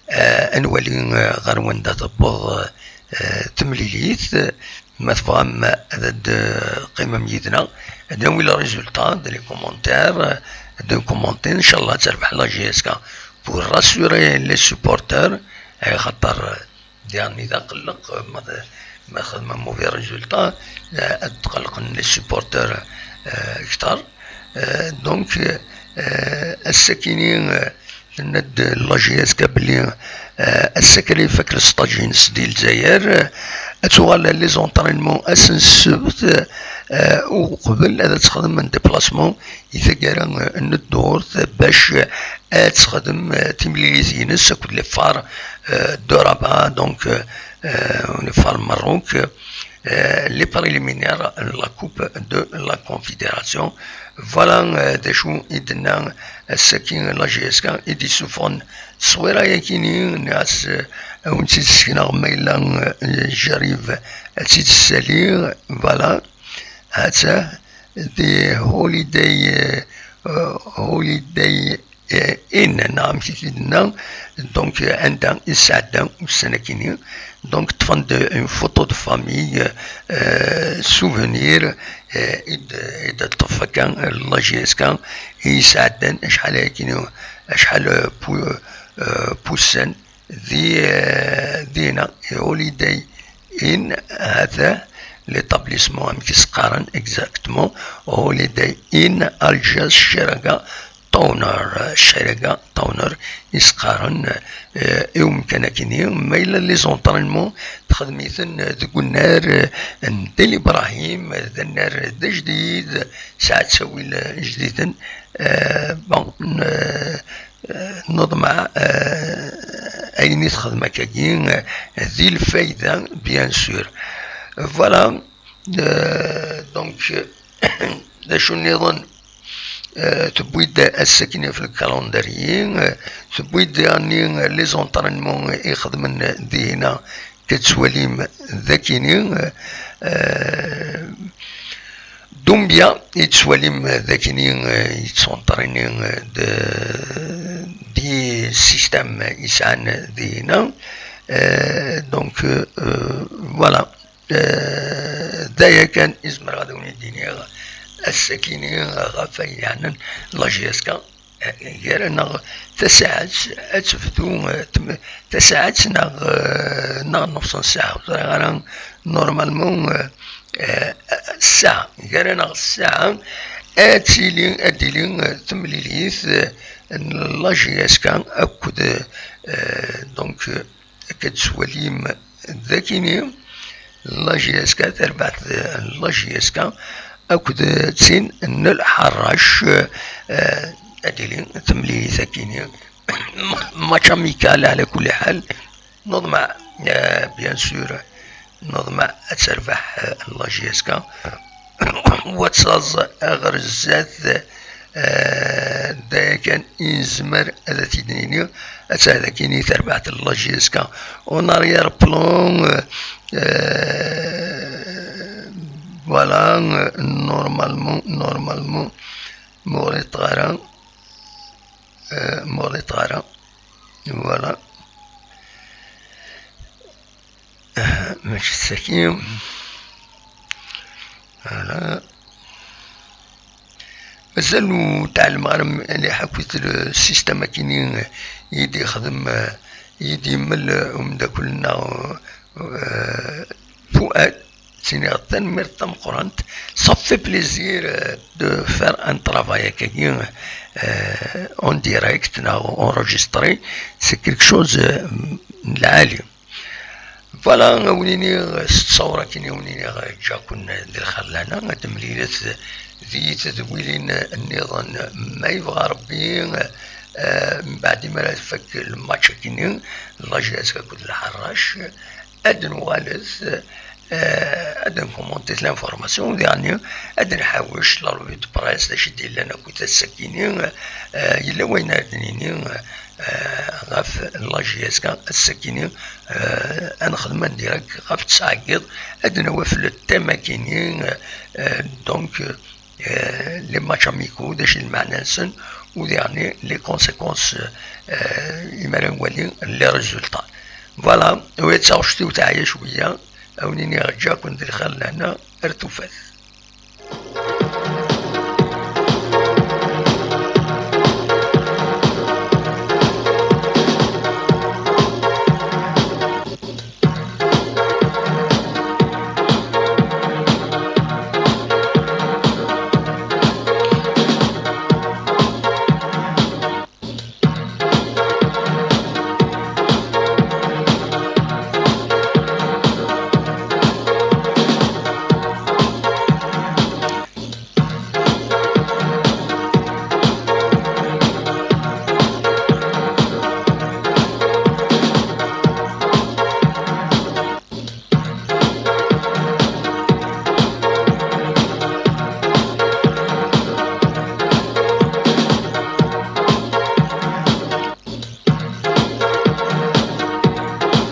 Eh, ad nwali, eh, ɣer wanda tewweḍ, eh, temlilit. Ma tebɣam ad d-teqqimem yid-neɣ, ad nawi le résultat dans les commentaires, ad nkummenti, ncallah ad terbeḥ la J S K pour rassurer les supporters, eh, xaṭer, eh, diɣen d aqelleq, eh, ma, ma xedmen mauvais résultat, eh, ad tqellqen les supporters, eh, kter. Eh, donc, eh, ass-akini, eh, tenna-d la J S K belli, eh, ass-akal ifak lesṭaj-ines di Lezzayer, eh, Ad tuɣal les entraînements ass n ssebt, eh, uqbel ad texdem un déplacement i taggara, eh, n ddurt bac ad texdem, eh, timlilit-ines akked les phares, eh, de Rabat, donc, eh, eh, les phares Maroc, eh, les préliminaires, la Coupe de la Confédération. Voilà, eh, d acu i d-tenna ass-agi la J S K i d-isuffɣen tteswira-yagini, nniɣ-as, eh, ad wen-tt-id-ssekneɣ ma yella, eh, Jarib ad tt-id-tessali. Voilà. Hatta the Holiday, eh, eh, Holiday, eh, Inn, neɣ amek i t-id-tenna, donc, eh, anda i sɛedda ussan-akini. Donc, ṭṭfen-d une photo de famille, eh, souvenir, eh, i d-, i d-teṭṭef akka, eh, la J S K i yesɛeddan acḥal ayakini, acḥal, eh, pu-, eh, n wussan di, eh, dina, i Holiday Inn, hata l'établissement, amek i s-qqaren exactement, Holiday Inn Algiers Sheraga Tower, Sheraga Tower i s-qqaren, eh, i umkan-akini. Ma yella les entraînements, texdem-iten deg unnar, eh, n Dil Ibrahim, d annar d ajdid, sɛa ttawil jdiden. Eh, bon, eh, eh, neḍmeɛ, eh, ayen i texdem akkagi, eh, di lfayda, bien sûr. Voilà, eh, donc, d acu nniḍen, eh, tewwi-d ass-akini ɣef lkalandri, eh, tewwi-d yani les entraînements i xedmen dihina, tettwalim d akini, eh, Dumbia i tettwalim d akini, eh, yettwanṭrini, eh, d, di système i sɛan dihina. Eh, donc, eh, voilà. Eh, d aya kan i zemreɣ ad wen-d-iniɣ ass-akini ɣef ayen yeɛnan la J S K. Gar-aneɣ tasaɛet ad tebdu, eh, tem-, tasaɛet neɣ, eh, neɣ nus n ssaɛa, ur ẓriɣ ara, normalement, eh, eh, ssaɛa, gar-aneɣ ssaɛa ad tili, ad d-tili, eh, temlilit, eh, n la J S K akked, eh, donc, eh, akka d-tettwalim d akini, la J S K, tarbaɛt n la J S K akked tin n Lḥerrac, eh, ad d-tili temlilit akini. Match amical, ɛla kulli ḥal. Neḍmeɛ, eh, bien sûr, neḍmeɛ ad terbeḥ, eh, la J S K. Wa d taẓ aɣer zdat, eh, d aya kan i nezmer ad t-id-nini, ad tɛedda kini terbaɛt n la J S K. En arrière-plan, eh, eh, voilà, eh, normalement, normalement, ma ur ɣelṭeɣ ara, eh, ma ur ɣelṭeɣ ara, voilà. Ah, mačči d tagi. Voilà. Mazal ur tɛellmeɣ ara mliḥ akk le système akini i d-yexdem, i d-yemmel umeddakel-nneɣ, eh, Fuad. Ttiniɣ tanemmirt tameqqrant. Ça fait plaisir, euh, de faire un travail akkagi, euh, en direct neɣ enregistré. C'est quelque chose, euh, n lɛali. Voilà, a wen-iniɣ s ttawra kan, a wen-iniɣ ǧǧiɣ-ken di lxir lehna, ad temlilet di tedwilin nniḍen ma yebɣa Rebbi, eh, mbeɛd imi ara tfak lmatch akini, la J S K akked Lḥerrac, ad nuɣalet, eh, ad nkumuntit l'information, diɣen ad nḥawec la revue de presse, d acu i d-yellan akked ass-akini, eh, yella wayen ara d-nini, eh, ɣef la J S K ass-akini, eh, ad nexdem un direct ɣef ttɛeggiḍ, ad nawi ɣef le thème akini, eh, donc, eh, les matchs amicaux, d acu i d lmeɛna-nsen, u diɣen les conséquences, eh, imi ara nwali les résultats. Voilà, u d taɣect-iw teɛya cwiya, a wen-iniɣ ǧǧiɣ-ken di lxir lehna, ar tufat.